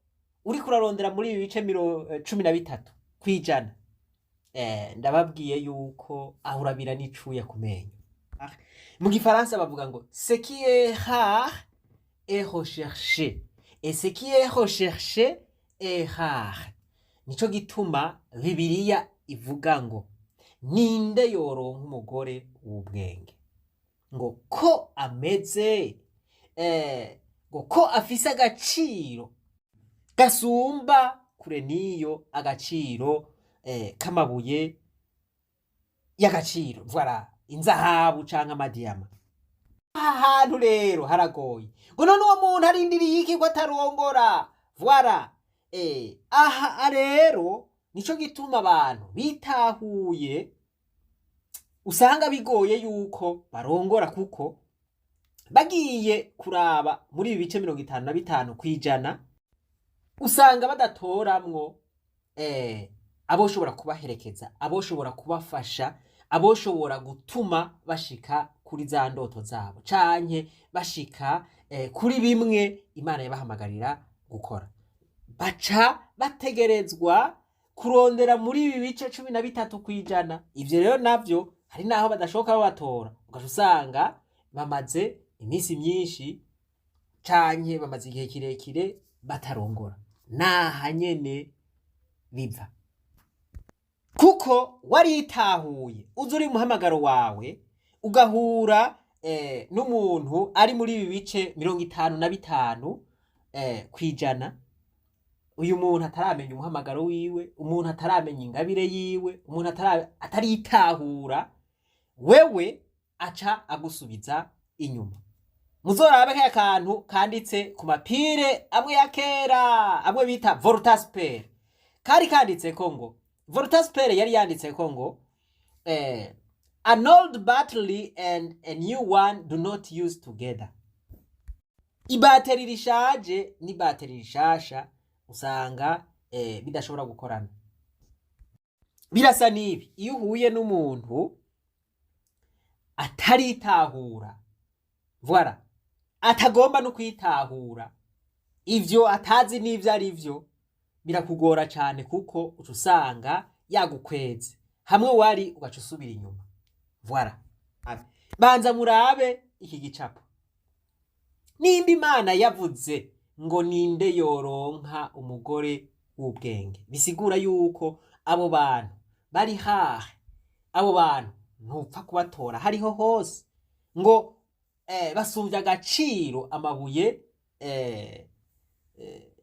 uriko urarondera muri ibi bice 13%, ndababwiye yuko aho urabira n'icuya ku menyo. Mu gifaransa bavuga ngo "Ce qui est rare est recherché et ce qui est recherché est rare". Nico gituma Bibiliya ivuga ngo ninde yoronka umugore w'ubwenge, ngo ko ameze ngo ko afise agaciro gasumba kure n'iyo agaciro k'amabuye y'agaciro. Voilà, inzahabu canke amadiyama. Aha hantu rero haragoye, ngo none uwo muntu arindiriye iki ko atarongora? Voilà, aha rero nico gituma abantu bitahuye usanga bigoye yuko barongora, kuko bagiye kuraba muri ibi bice 55%, usanga badatoramwo aboshobora kubaherekeza, aboshobora kubafasha, aboshobora gutuma bashika kuri za ndoto zabo canke bashika kuri bimwe Imana yabahamagarira gukora. Baca bategerezwa kurondera muri ibi bice 13%. Ivyo rero navyo hari naho badashoboka babatora, ugaca usanga bamaze iminsi myinshi canke bamaze igihe kirekire batarongora. Naha nyene biva, kuko waritahuye, uzi uri muhamagaro wawe, ugahura n'umuntu ari muri ibi bice 55%. Uyu muntu ataramenya umuhamagaro wiwe, umuntu ataramenya ingabire yiwe, umuntu ataritahura, wewe aca agusubiza inyuma. Muzorabe kaya kantu kanditse ku ma piles amwe ya kera, amwe bita voltaspere. Kari kanditseko ngo voltampère, yari yanditseko ngo "An old battery and a new one do not use together". Ibateri rishaje n'ibateri rishasha usanga bidashobora gukorana. Birasa n'ibi: iyo uhuye n'umuntu ataritahura, voilà, atagomba no kwitahura, ivyo atazi n'ivyo ari vyo, birakugora cane, kuko uca usanga yagukweze hamwe wari, ugaca usubira inyuma. Voilà, banza murabe iki gicapo. Nimba Imana yavuze ngo ninde yoronka umugore w'ubwenge, bisigura yuko abo bantu bari hahe. Abo bantu ntupfa kubatora hariho hose. Ngo basumvya agaciro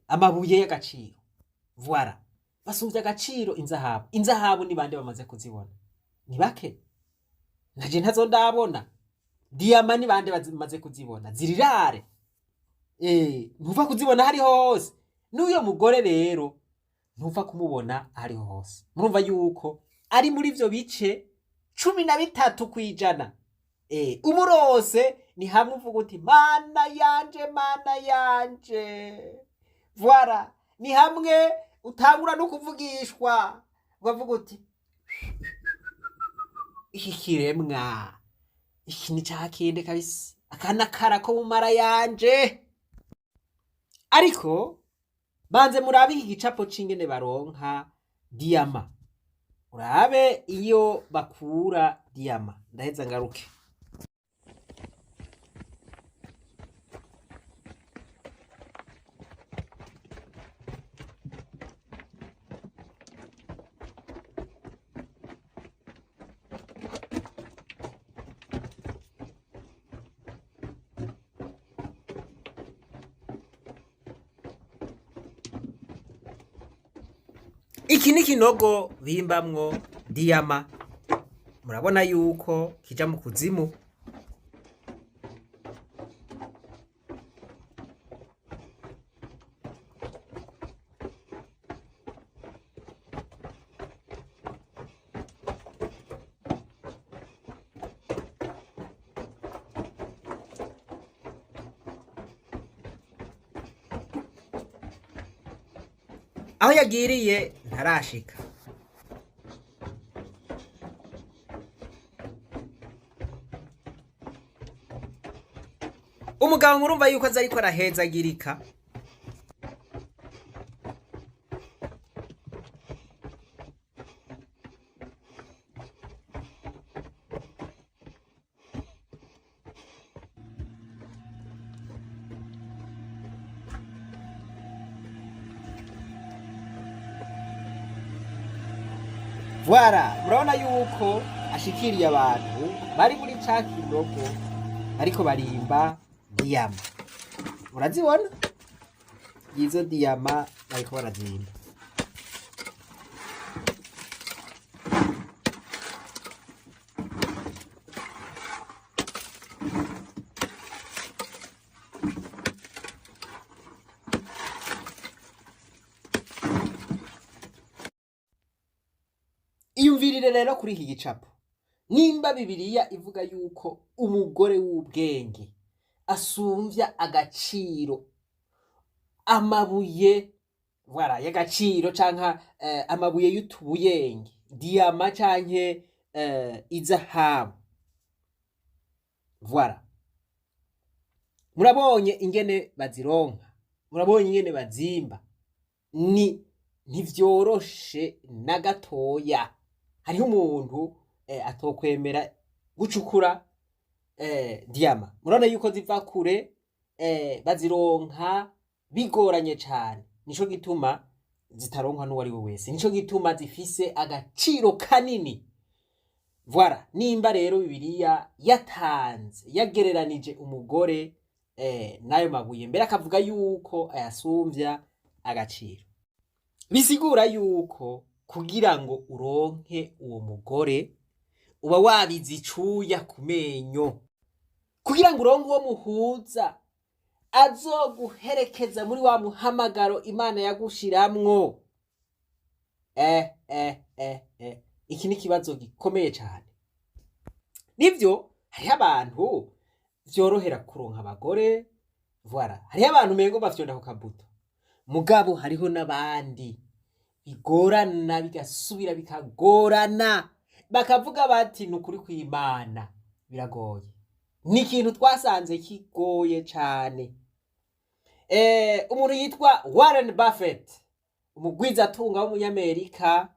amabuye y'agaciro. Voilà, basumvya agaciro inzahabu. Inzahabu ni bande bamaze kuzibona? Ni bake, naje ntazo ndabona. Diyama ni bande bamaze kuzibona? Zirirare, ntuva kuzibona hariho hose. N'uyo mugore rero ntuva kumubona hariho hose. Murumva yuko ari muri ivyo bice 13%. Umurose. Ni hamwe uvuga uti: "Mana yanje, Mana yanje!" Voilà, ni hamwe utangura no kuvugishwa, ukavuga uti: "Iki kiremwa, iki ni ca kindi kabisa, akanakara ko mu mara yanje." Ariko banze murabe iki gicapo c'ingene baronka diyama, urabe iyo bakura diyama. Ndaheza ngaruke. Iki ni kinogo bimbamwo diyama. Murabona yuko kija mu kuzimu. Aho yagiriye ntarashika. Umugabo murumva yuko aza ariko arahezagirika. Voilà, murabona yuko ashikiriye abantu bari muri ca kinogo bariko barimba diyama. Murazibona izo diyama bariko barazimba. Iyumvirire rero kuri iki gicapo: nimba Bibiliya ivuga yuko umugore w'ubwenge asumvya agaciro amabuye, voilà, y'agaciro canke amabuye y'utubuyenge, diyama canke izahabu, voilà, murabonye ingene bazironka, murabonye ingene bazimba. Ni ntivyoroshe na gatoya. Hariho umuntu atokwemera gucukura diyama. Murabona yuko ziva kure, bazironka bigoranye cane. Nico gituma zitaronkwa n'uwo ari we wese, nico gituma zifise agaciro kanini. Voilà, nimba rero Bibiliya yatanze, yagereranije umugore n'ayo mabuye, mbere akavuga yuko ayasumvya agaciro, bisigura yuko kugira ngo uronke uwo mugore uba wabize icuya ku menyo. Kugira ngo uronke uwo muhuza azoguherekeza muri wa muhamagaro Imana yagushiramwo, iki ni ikibazo gikomeye cyane. Nibyo, hariho abantu vyorohera kuronka abagore, voilà, hariho abantu umengo bafyonda ku kabuto, mugabo hariho n'abandi bigorana, bigasubira bikagorana, bakavuga bati: "Ni ukuri kw'Imana, biragoye." Ni ikintu twasanze kigoye cane. Umuntu yitwa Warren Buffett, umugwizatunga w'umunyamerika,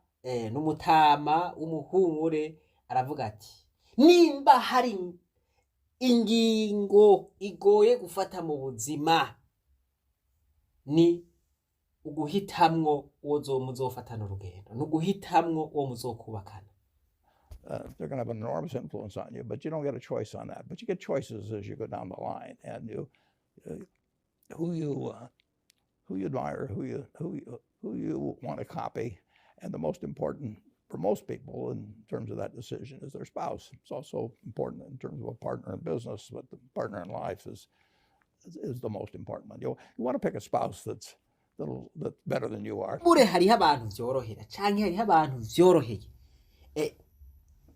n'umutama w'umuhumure, aravuga ati: "Nimba hari ingingo igoye gufata mu buzima, ni uguhitamwo uwo muzofatana urugendo, ni uguhitamwo uwo muzokubakana." They're going to have an enormous influence on you, but you don't get a choice on that. But you get choices as you go down the line, and who you admire, who you want to copy, and the most important for most people in terms of that decision is their spouse. It's also important in terms of a partner in business, but the partner in life is the most important one. You want to pick a spouse that's better than you are. Bure hariho abantu vyorohera canke hariho abantu vyoroheye,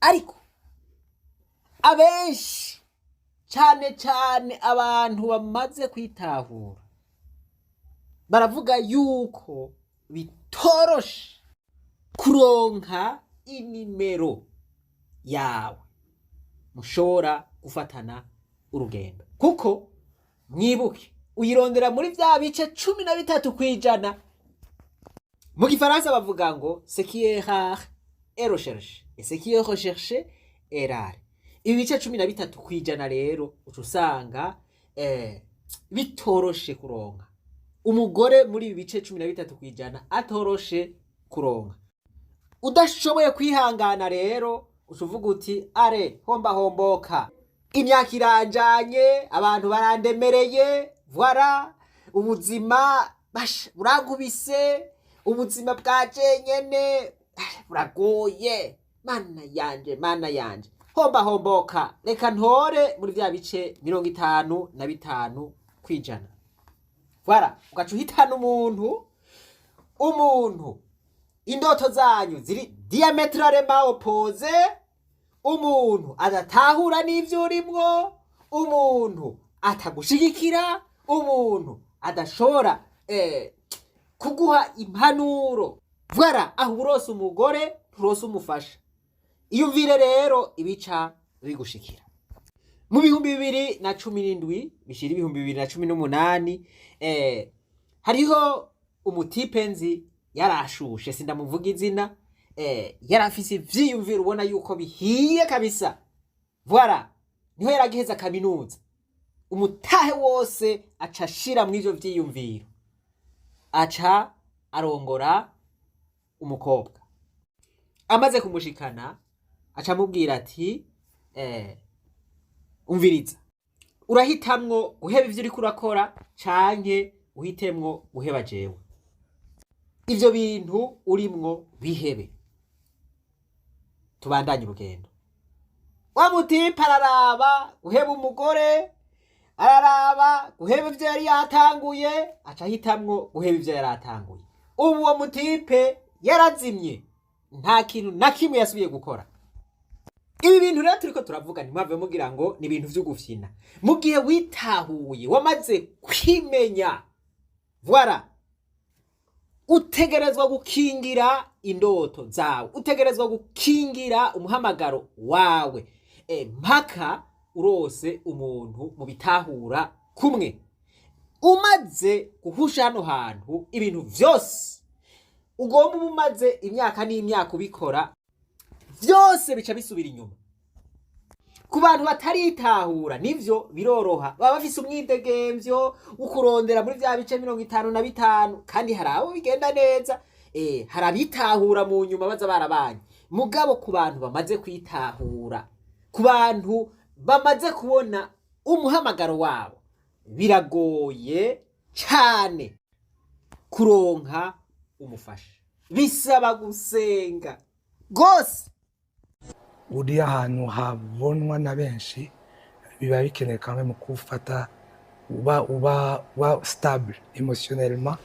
ariko abenshi Cyane cyane abantu bamaze kwitahura baravuga yuko bitoroshe kuronka inimero yawe mushobora gufatana urugendo, kuko mwibuke uyirondera muri vya bice 13%. Mu gifaransa bavuga ngo ce qui est rare est recherché et ce qui est recherché est rare. Ibi bice 13% rero uca usanga bitoroshe kuronka umugore muri ibi bice 13% atoroshe kuronka. Udashoboye kwihangana rero uca uvuga uti are homba homboka, imyaka iranjanye, abantu barandemereye, voilà, ubuzima basha buragubise, ubuzima bwa jenyene buragoye, mana yanje, mana yanje, homba homboka, reka ntore muri vya bice 55%. Voilà, ugaca uhitana umuntu indoto zanyu ziri diametralement opposé, umuntu adatahura n'ivyo urimwo, umuntu atagushigikira, umuntu adashobora kuguha impanuro. Voilà, aho urose umugore nturose umufasha. Iyumvire rero ibica bigushikira. Mu 2017 bishira 2018, hariho umutipe nzi yarashushe, sindamuvuga izina, yarafise ivyiyumviro ubona yuko bihiye kabisa. Voilà, niho yaragiheza kaminuza, umutahe wose aca ashira mw'ivyo vyiyumviro, aca arongora umukobwa. Amaze kumushikana aca amubwira ati umviriza, urahitamwo guheba ivyo uriko urakora canke uhitemwo guheba jewe. Ivyo bintu urimwo bihebe, tubandanye urugendo. Wa mutipe araraba guheba umugore, araraba guheba ivyo yari yatanguye, aca ahitamwo guheba ivyo yari atanguye. Ubu uwo mutipe yarazimye, nta kintu na kimwe yasubiye gukora. Ibi bintu rero turiko turavuga ntimwave mugira ngo ni ibintu vy'ugufyina. Mu gihe witahuye, wamaze kwimenya, voilà, utegerezwa gukingira indoto zawe, utegerezwa gukingira umuhamagaro wawe, mpaka urose umuntu mu bitahura kumwe. Umaze guhusha hano hantu ibintu vyose ugomba uba umaze imyaka n'imyaka ubikora, vyose bica bisubira inyuma. Ku bantu bataritahura nivyo biroroha, baba bafise umwidegemvyo wo kurondera muri vya bice 55, kandi hari abo bigenda neza, hari abitahura mu nyuma baza barabanye. Mugabo ku bantu bamaze kwitahura, ku bantu bamaze kubona umuhamagaro wabo, biragoye cane kuronka umufasha, bisaba gusenga gose. Uri ahantu habonwa na benshi, biba bikenewe kamwe mu kufata uba stable émotionnellement,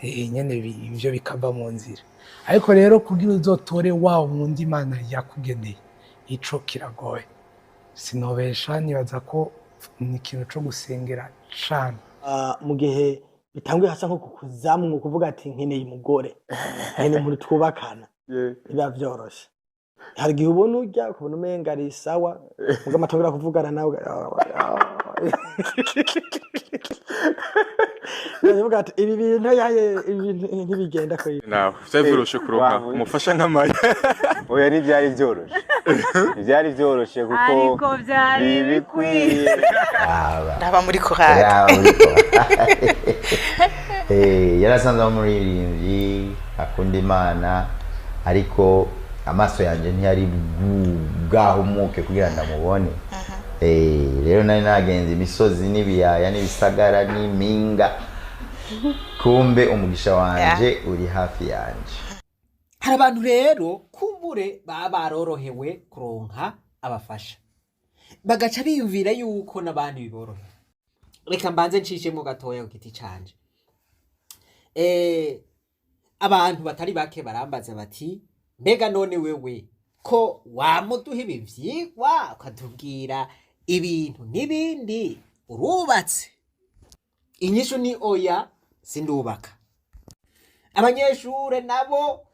nyene ivyo bikava mu nzira. Ariko rero kugira uzotore wa wundi Imana yakugeneye, ico kiragoye, sinobesha. Nibaza ko ni ikintu co gusengera cane. Mu gihe bitanguye hasa nko kukuzamwo kuvuga ati nkeneye umugore, nkeneye umuntu twubakana, biba vyoroshe. Hari igihe ubona urya ukabona umenga ari sawa, muga amatangura kuvugana nawe ukavuga ati ibi bintu yaye, ibi bintu ntibigenda ko. Nawe vyari vyoroshe kuronka umufasha nk'Amaya? Oya, ntivyari vyoroshe, ntivyari vyoroshe kuko Ariko vyari bikwiye. Raba muri korali. Raba muri korali. Yarasanzwe ari umuririmbyi akunda Imana, ariko amaso yanje ntiyari bwahumuke kugira ndamubone. Rero nari nagenze imisozi n'ibiyaya n'ibisagara n'impinga, kumbe umugisha wanje uri hafi yanje. Hari abantu rero kumbure baba barorohewe kuronka abafasha, bagaca biyumvira yuko n'abandi biborohera. Reka mbanze ncishemo gatoya ku giti canje. Abantu batari bake barambaza bati mbega none wewe ko wamuduha ibi vyigwa ukatubwira Ibintu n'ibindi, urubatse? Inyishu ni oya, sindubaka. Abanyeshure nabo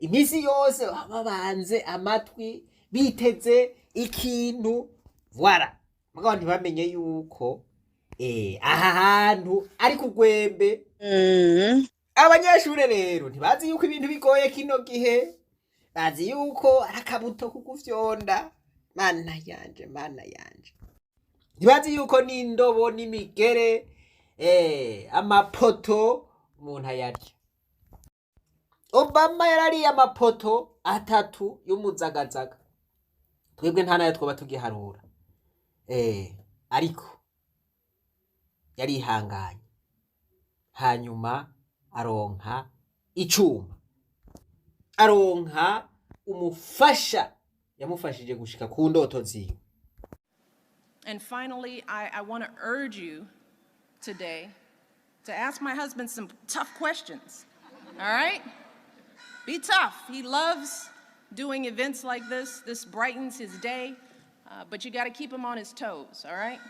iminsi yose baba babanze amatwi biteze ikintu, voilà, mugabo ntibamenye yuko aha hantu ari ku gwembe. Abanyeshure rero ntibazi yuko ibintu bigoye kino gihe, bazi yuko ari akabuto kugufyonda. Mana yanje, mana yanje, ntibazi yuko n'indobo n'imigere, amapoto umuntu ayarya. Obama yarariye amapoto atatu y'umuzagazaga, twebwe nta nayo twoba tugiharura. Ariko yarihanganye, hanyuma aronka icuma, aronka umufasha yamufashije gushika ku ndoto ziwe. And finally, I want to urge you today to ask my husband some tough questions. All right? Be tough. He loves doing events like this. This brightens his day, but you got to keep him on his toes, all right?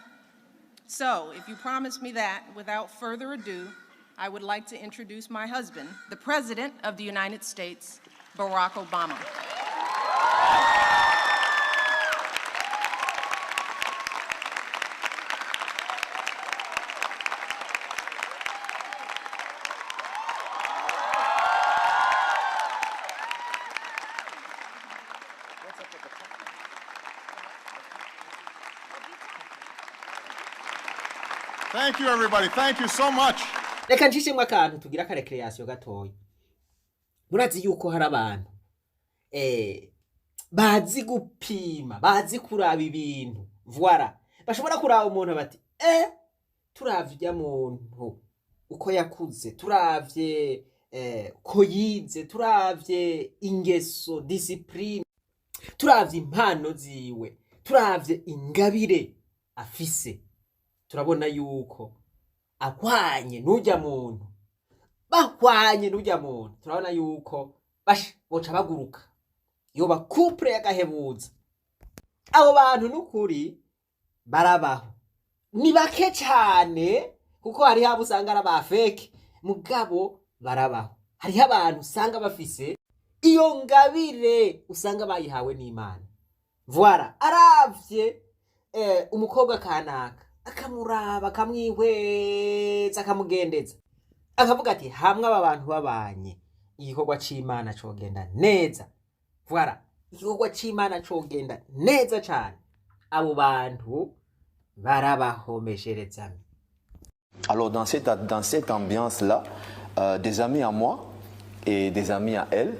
So, if you promise me that, without further ado, I would like to introduce my husband, the President of the United States, Barack Obama. Thank you, everybody. Thank you so much. Reka ncishemwo akantu, tugira aka récréation gatoya. Murazi yuko hari abantu bazi gupima, bazi kuraba ibintu, voilà, bashobora kuraba umuntu bati: "Turavye urya muntu uko yakuze, turavye uko yize, turavye ingeso, discipline, turavye impano ziwe, turavye ingabire afise, turabona yuko ahwanye n'urya muntu, bahwanye n'urya muntu, turabona yuko basha boca baguruka, yoba couple y'agahebuza." Abo bantu n'ukuri barabaho, ni bake cane, kuko hariho abo usanga ari aba fake, mugabo barabaho. Hariho abantu usanga bafise iyo ngabire, usanga bayihawe n'Imana, voilà. Aravye umukobwa kanaka, akamuraba, akamwihweza, akamugendeza, akavuga ati: "Hamwe aba bantu babanye, igikorwa c'Imana cogenda neza, voilà, igikorwa c'Imana cogenda neza cane." Abo bantu barabahomesherezamwe. Alors dans cette ambiance-là, des amis à moi et des amis à elle,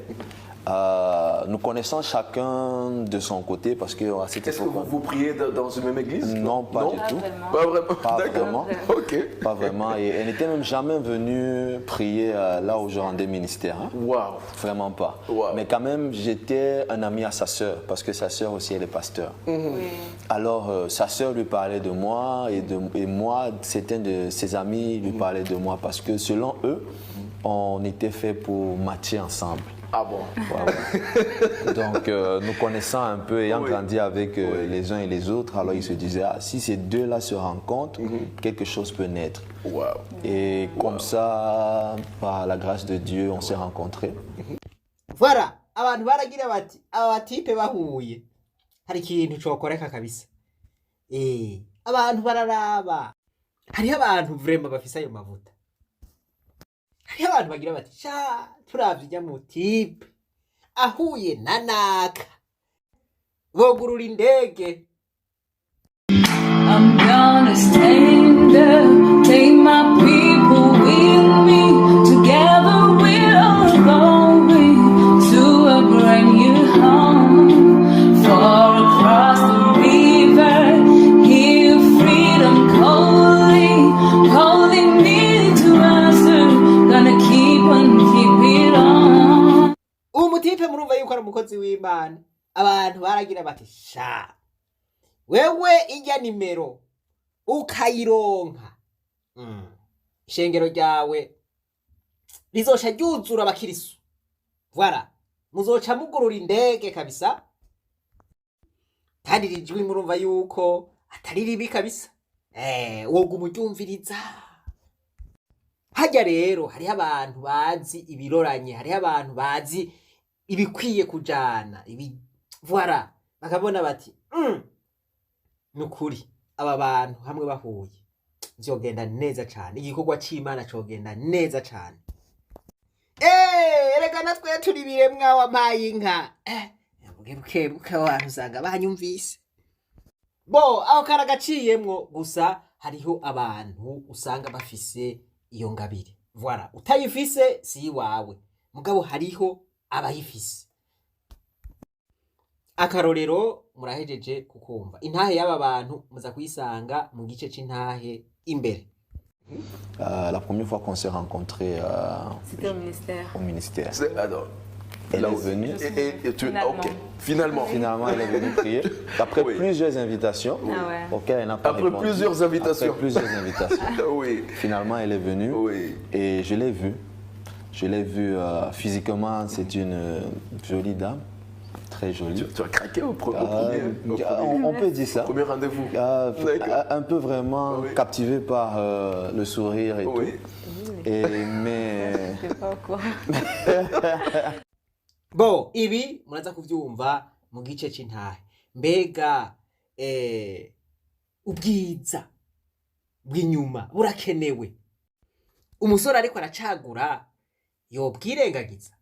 nous connaissons chacun de son côté parce que à cette Est-ce que époque. vous vous priez dans une même église? Non, pas Non. du tout. Pas vraiment. Pas D'accord. vraiment. Ok. Pas vraiment. Et elle n'était même jamais venue prier là où je rendais ministère, hein. Wow. Vraiment pas. Mais quand même, j'étais un ami à sa sœur parce que sa sœur aussi, elle est pasteur. Alors, sa sœur lui parlait de moi et moi, certains de ses amis lui parlaient de moi parce que selon eux, on était fait pour matcher ensemble. Ah bon? Ouais. Donc, nous connaissant un peu, ayant grandi avec les uns et les autres, alors ils se disaient: "Ah, si ces deux-là se rencontrent, quelque chose peut naître." Et comme ça, par la grâce de Dieu, on s'est rencontrés. Voilà, abantu baragira bati: "Aba ba types bahuye, hari ikintu cokoreka kabisa." Abantu bararaba, hariho abantu vraiment bafise ayo mavuta. Hariho abantu bagira bati: "Sha, turavye urya mu type ahuye na naka, bogurura indege." I'm gonna stand up, take my people with me. Together we're all going to a brand new home. Far across the river, hear freedom calling, calling me to answer. Gonna keep on keeping on. Uwo mu type murumva yuko ari umukozi w'Imana. Abantu baragira bati: "Sha, wewe ijya nimero ukayironka, ishengero ryawe rizoca ryuzura abakirisu, voilà, muzoca mugurura indege kabisa." Kandi iri jwi murumva yuko atari ribi kabisa. Woguma uryumviriza. Hajya rero hariho abantu bazi ibiroranye, hariho abantu bazi ibikwiye kujana, ibi voilà, bakabona bati nukuri aba bantu hamwe bahuye vyogenda neza cane, igikorwa c'Imana cogenda neza cane. Erega natwe turi ibiremwa wampaye inka. Buke buke buke abantu usanga banyumvise. Bo aho karagaciyemwo gusa, hariho abantu usanga bafise iyo ngabire. Voilà, utayifise si iwawe, mugabo hariho abayifise. Akarorero murahejeje kukumva. Intahe y'aba bantu muza kuyisanga mu gice c'intahe imbere. La première fois qu'on s'est rencontrés C'était au ministère. Au ministère. Alors, Elle là est où- venue. Et tu, Finalement. ok, finalement. Finalement, elle est venue prier. Après plusieurs invitations, Ah ouais. auxquelles elle n'a pas Après répondu. plusieurs invitations. Après plusieurs invitations. Finalement, elle est venue. Et je l'ai vue. Je l'ai vue physiquement, c'est une jolie dame. Très jolie. Tu as craqué au premier, On peut dire ça. Premier rendez-vous. Un peu vraiment captivé par le sourire et tout. Mais. J'étais pas au courant. Bo ibi muraza kuvyumva mu gice c'intahe. Mbega ubwiza bw'inyuma burakenewe? Umusore ariko aracagura yobwirengagiza?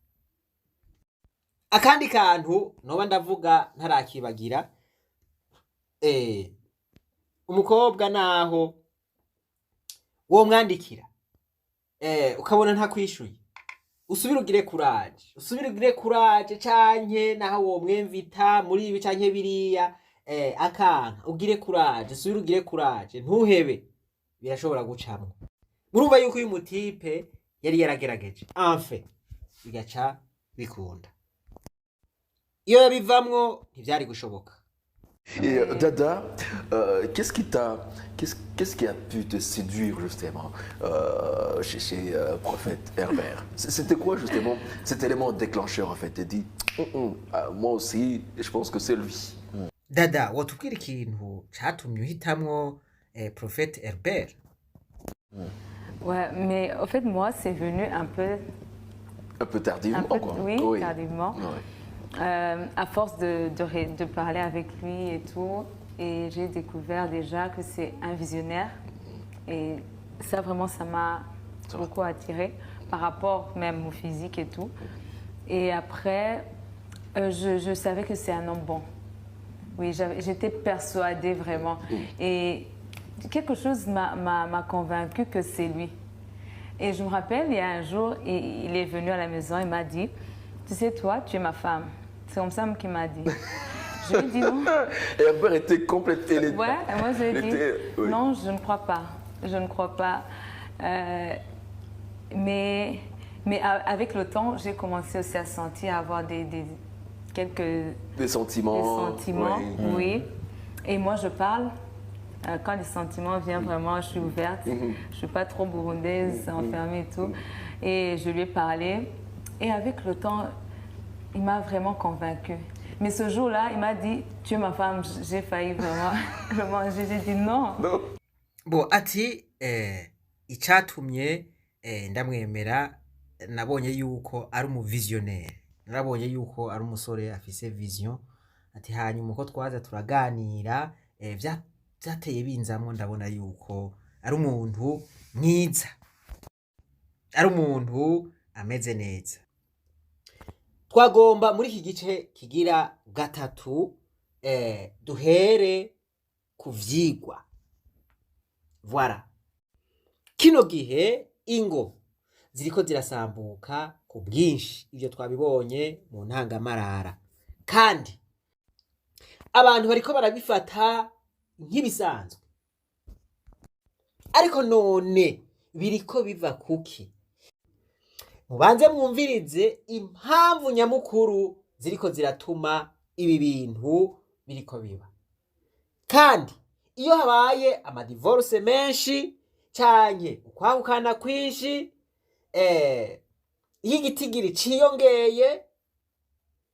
Akandi kantu noba ndavuga ntarakibagira, umukobwa naho womwandikira ukabona ntakwishuye, usubire ugire courage, usubire ugire courage, canke naho womwemvita muri ibi canke biriya, akanka, ugire courage, usubire ugire courage, ntuhebe, birashobora gucamwo. Murumva yuko uyu mutipe yari yaragerageje, enfin bigaca bikunda. Iyo yabivamwo ntivyari gushoboka. Et Dada, qu'est-ce qui a pu te séduire justement chez Prophète Herbert? C'était quoi justement cet élément déclencheur en fait? T'es dit, ah, moi aussi, je pense que c'est lui. Dada, wotubwira ikintu catumye uhitamwo Prophète Herbert? Ouais, mais en fait, moi, c'est venu un peu Un peu tardivement, un peu, quoi. Oui, tardivement. À force de parler avec lui et tout, et j'ai découvert déjà que c'est un visionnaire. Et ça, vraiment, ça m'a beaucoup attirée par rapport même au physique et tout. Et après, je savais que c'est un homme bon. Oui, j'étais persuadée vraiment. Et quelque chose m'a convaincue que c'est lui. Et je me rappelle, il y a un jour, il est venu à la maison et m'a dit, tu sais, toi, tu es ma femme. C'est comme ça qu'il m'a dit. Je lui ai dit non. Herbert était complètement. Ouais, et moi je lui ai dit, oui. Non, je ne crois pas. Je ne crois pas. Mais avec le temps, j'ai commencé aussi à sentir, à avoir quelques Des sentiments. Des sentiments, oui. Et moi, je parle. Quand les sentiments viennent vraiment, je suis ouverte. Je ne suis pas trop burundaise, enfermée et tout. Et je lui ai parlé. Et avec le temps, il m'a vraiment convaincue. Mais ce jour-là, il m'a dit, tu es ma femme. J'ai failli vraiment le manger. J'ai dit non. Bo ati icatumye ndamwemera, nabonye yuko ari umuvisionnaire, narabonye yuko ari umusore afise vision. Ati hanyuma uko twaza turaganira, vyateye binzamwo, ndabona yuko ari umuntu mwiza, ari umuntu ameze neza. Twagomba muri iki gice kigira gatatu duhere ku vyigwa. Voilà. Kino gihe ingo ziriko zirasambuka ku bwinshi, ibyo twabibonye mu ntangamarara, kandi abantu bariko barabifata nk'ibisanzwe. Ariko none biriko biva kuki? Mubanze mwumvirize impamvu nyamukuru ziriko ziratuma ibi bintu biriko biba. Kandi iyo habaye amadivorce menshi canke ukwahukana kwinshi, iyo igitigiri ciyongeye,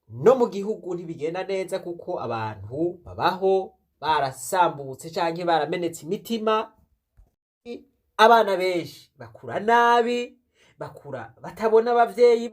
No mu gihugu ntibigenda neza kuko abantu babaho barasambutse canke baramenetse imitima. Abana benshi bakura nabi, bakura batabona abavyeyi.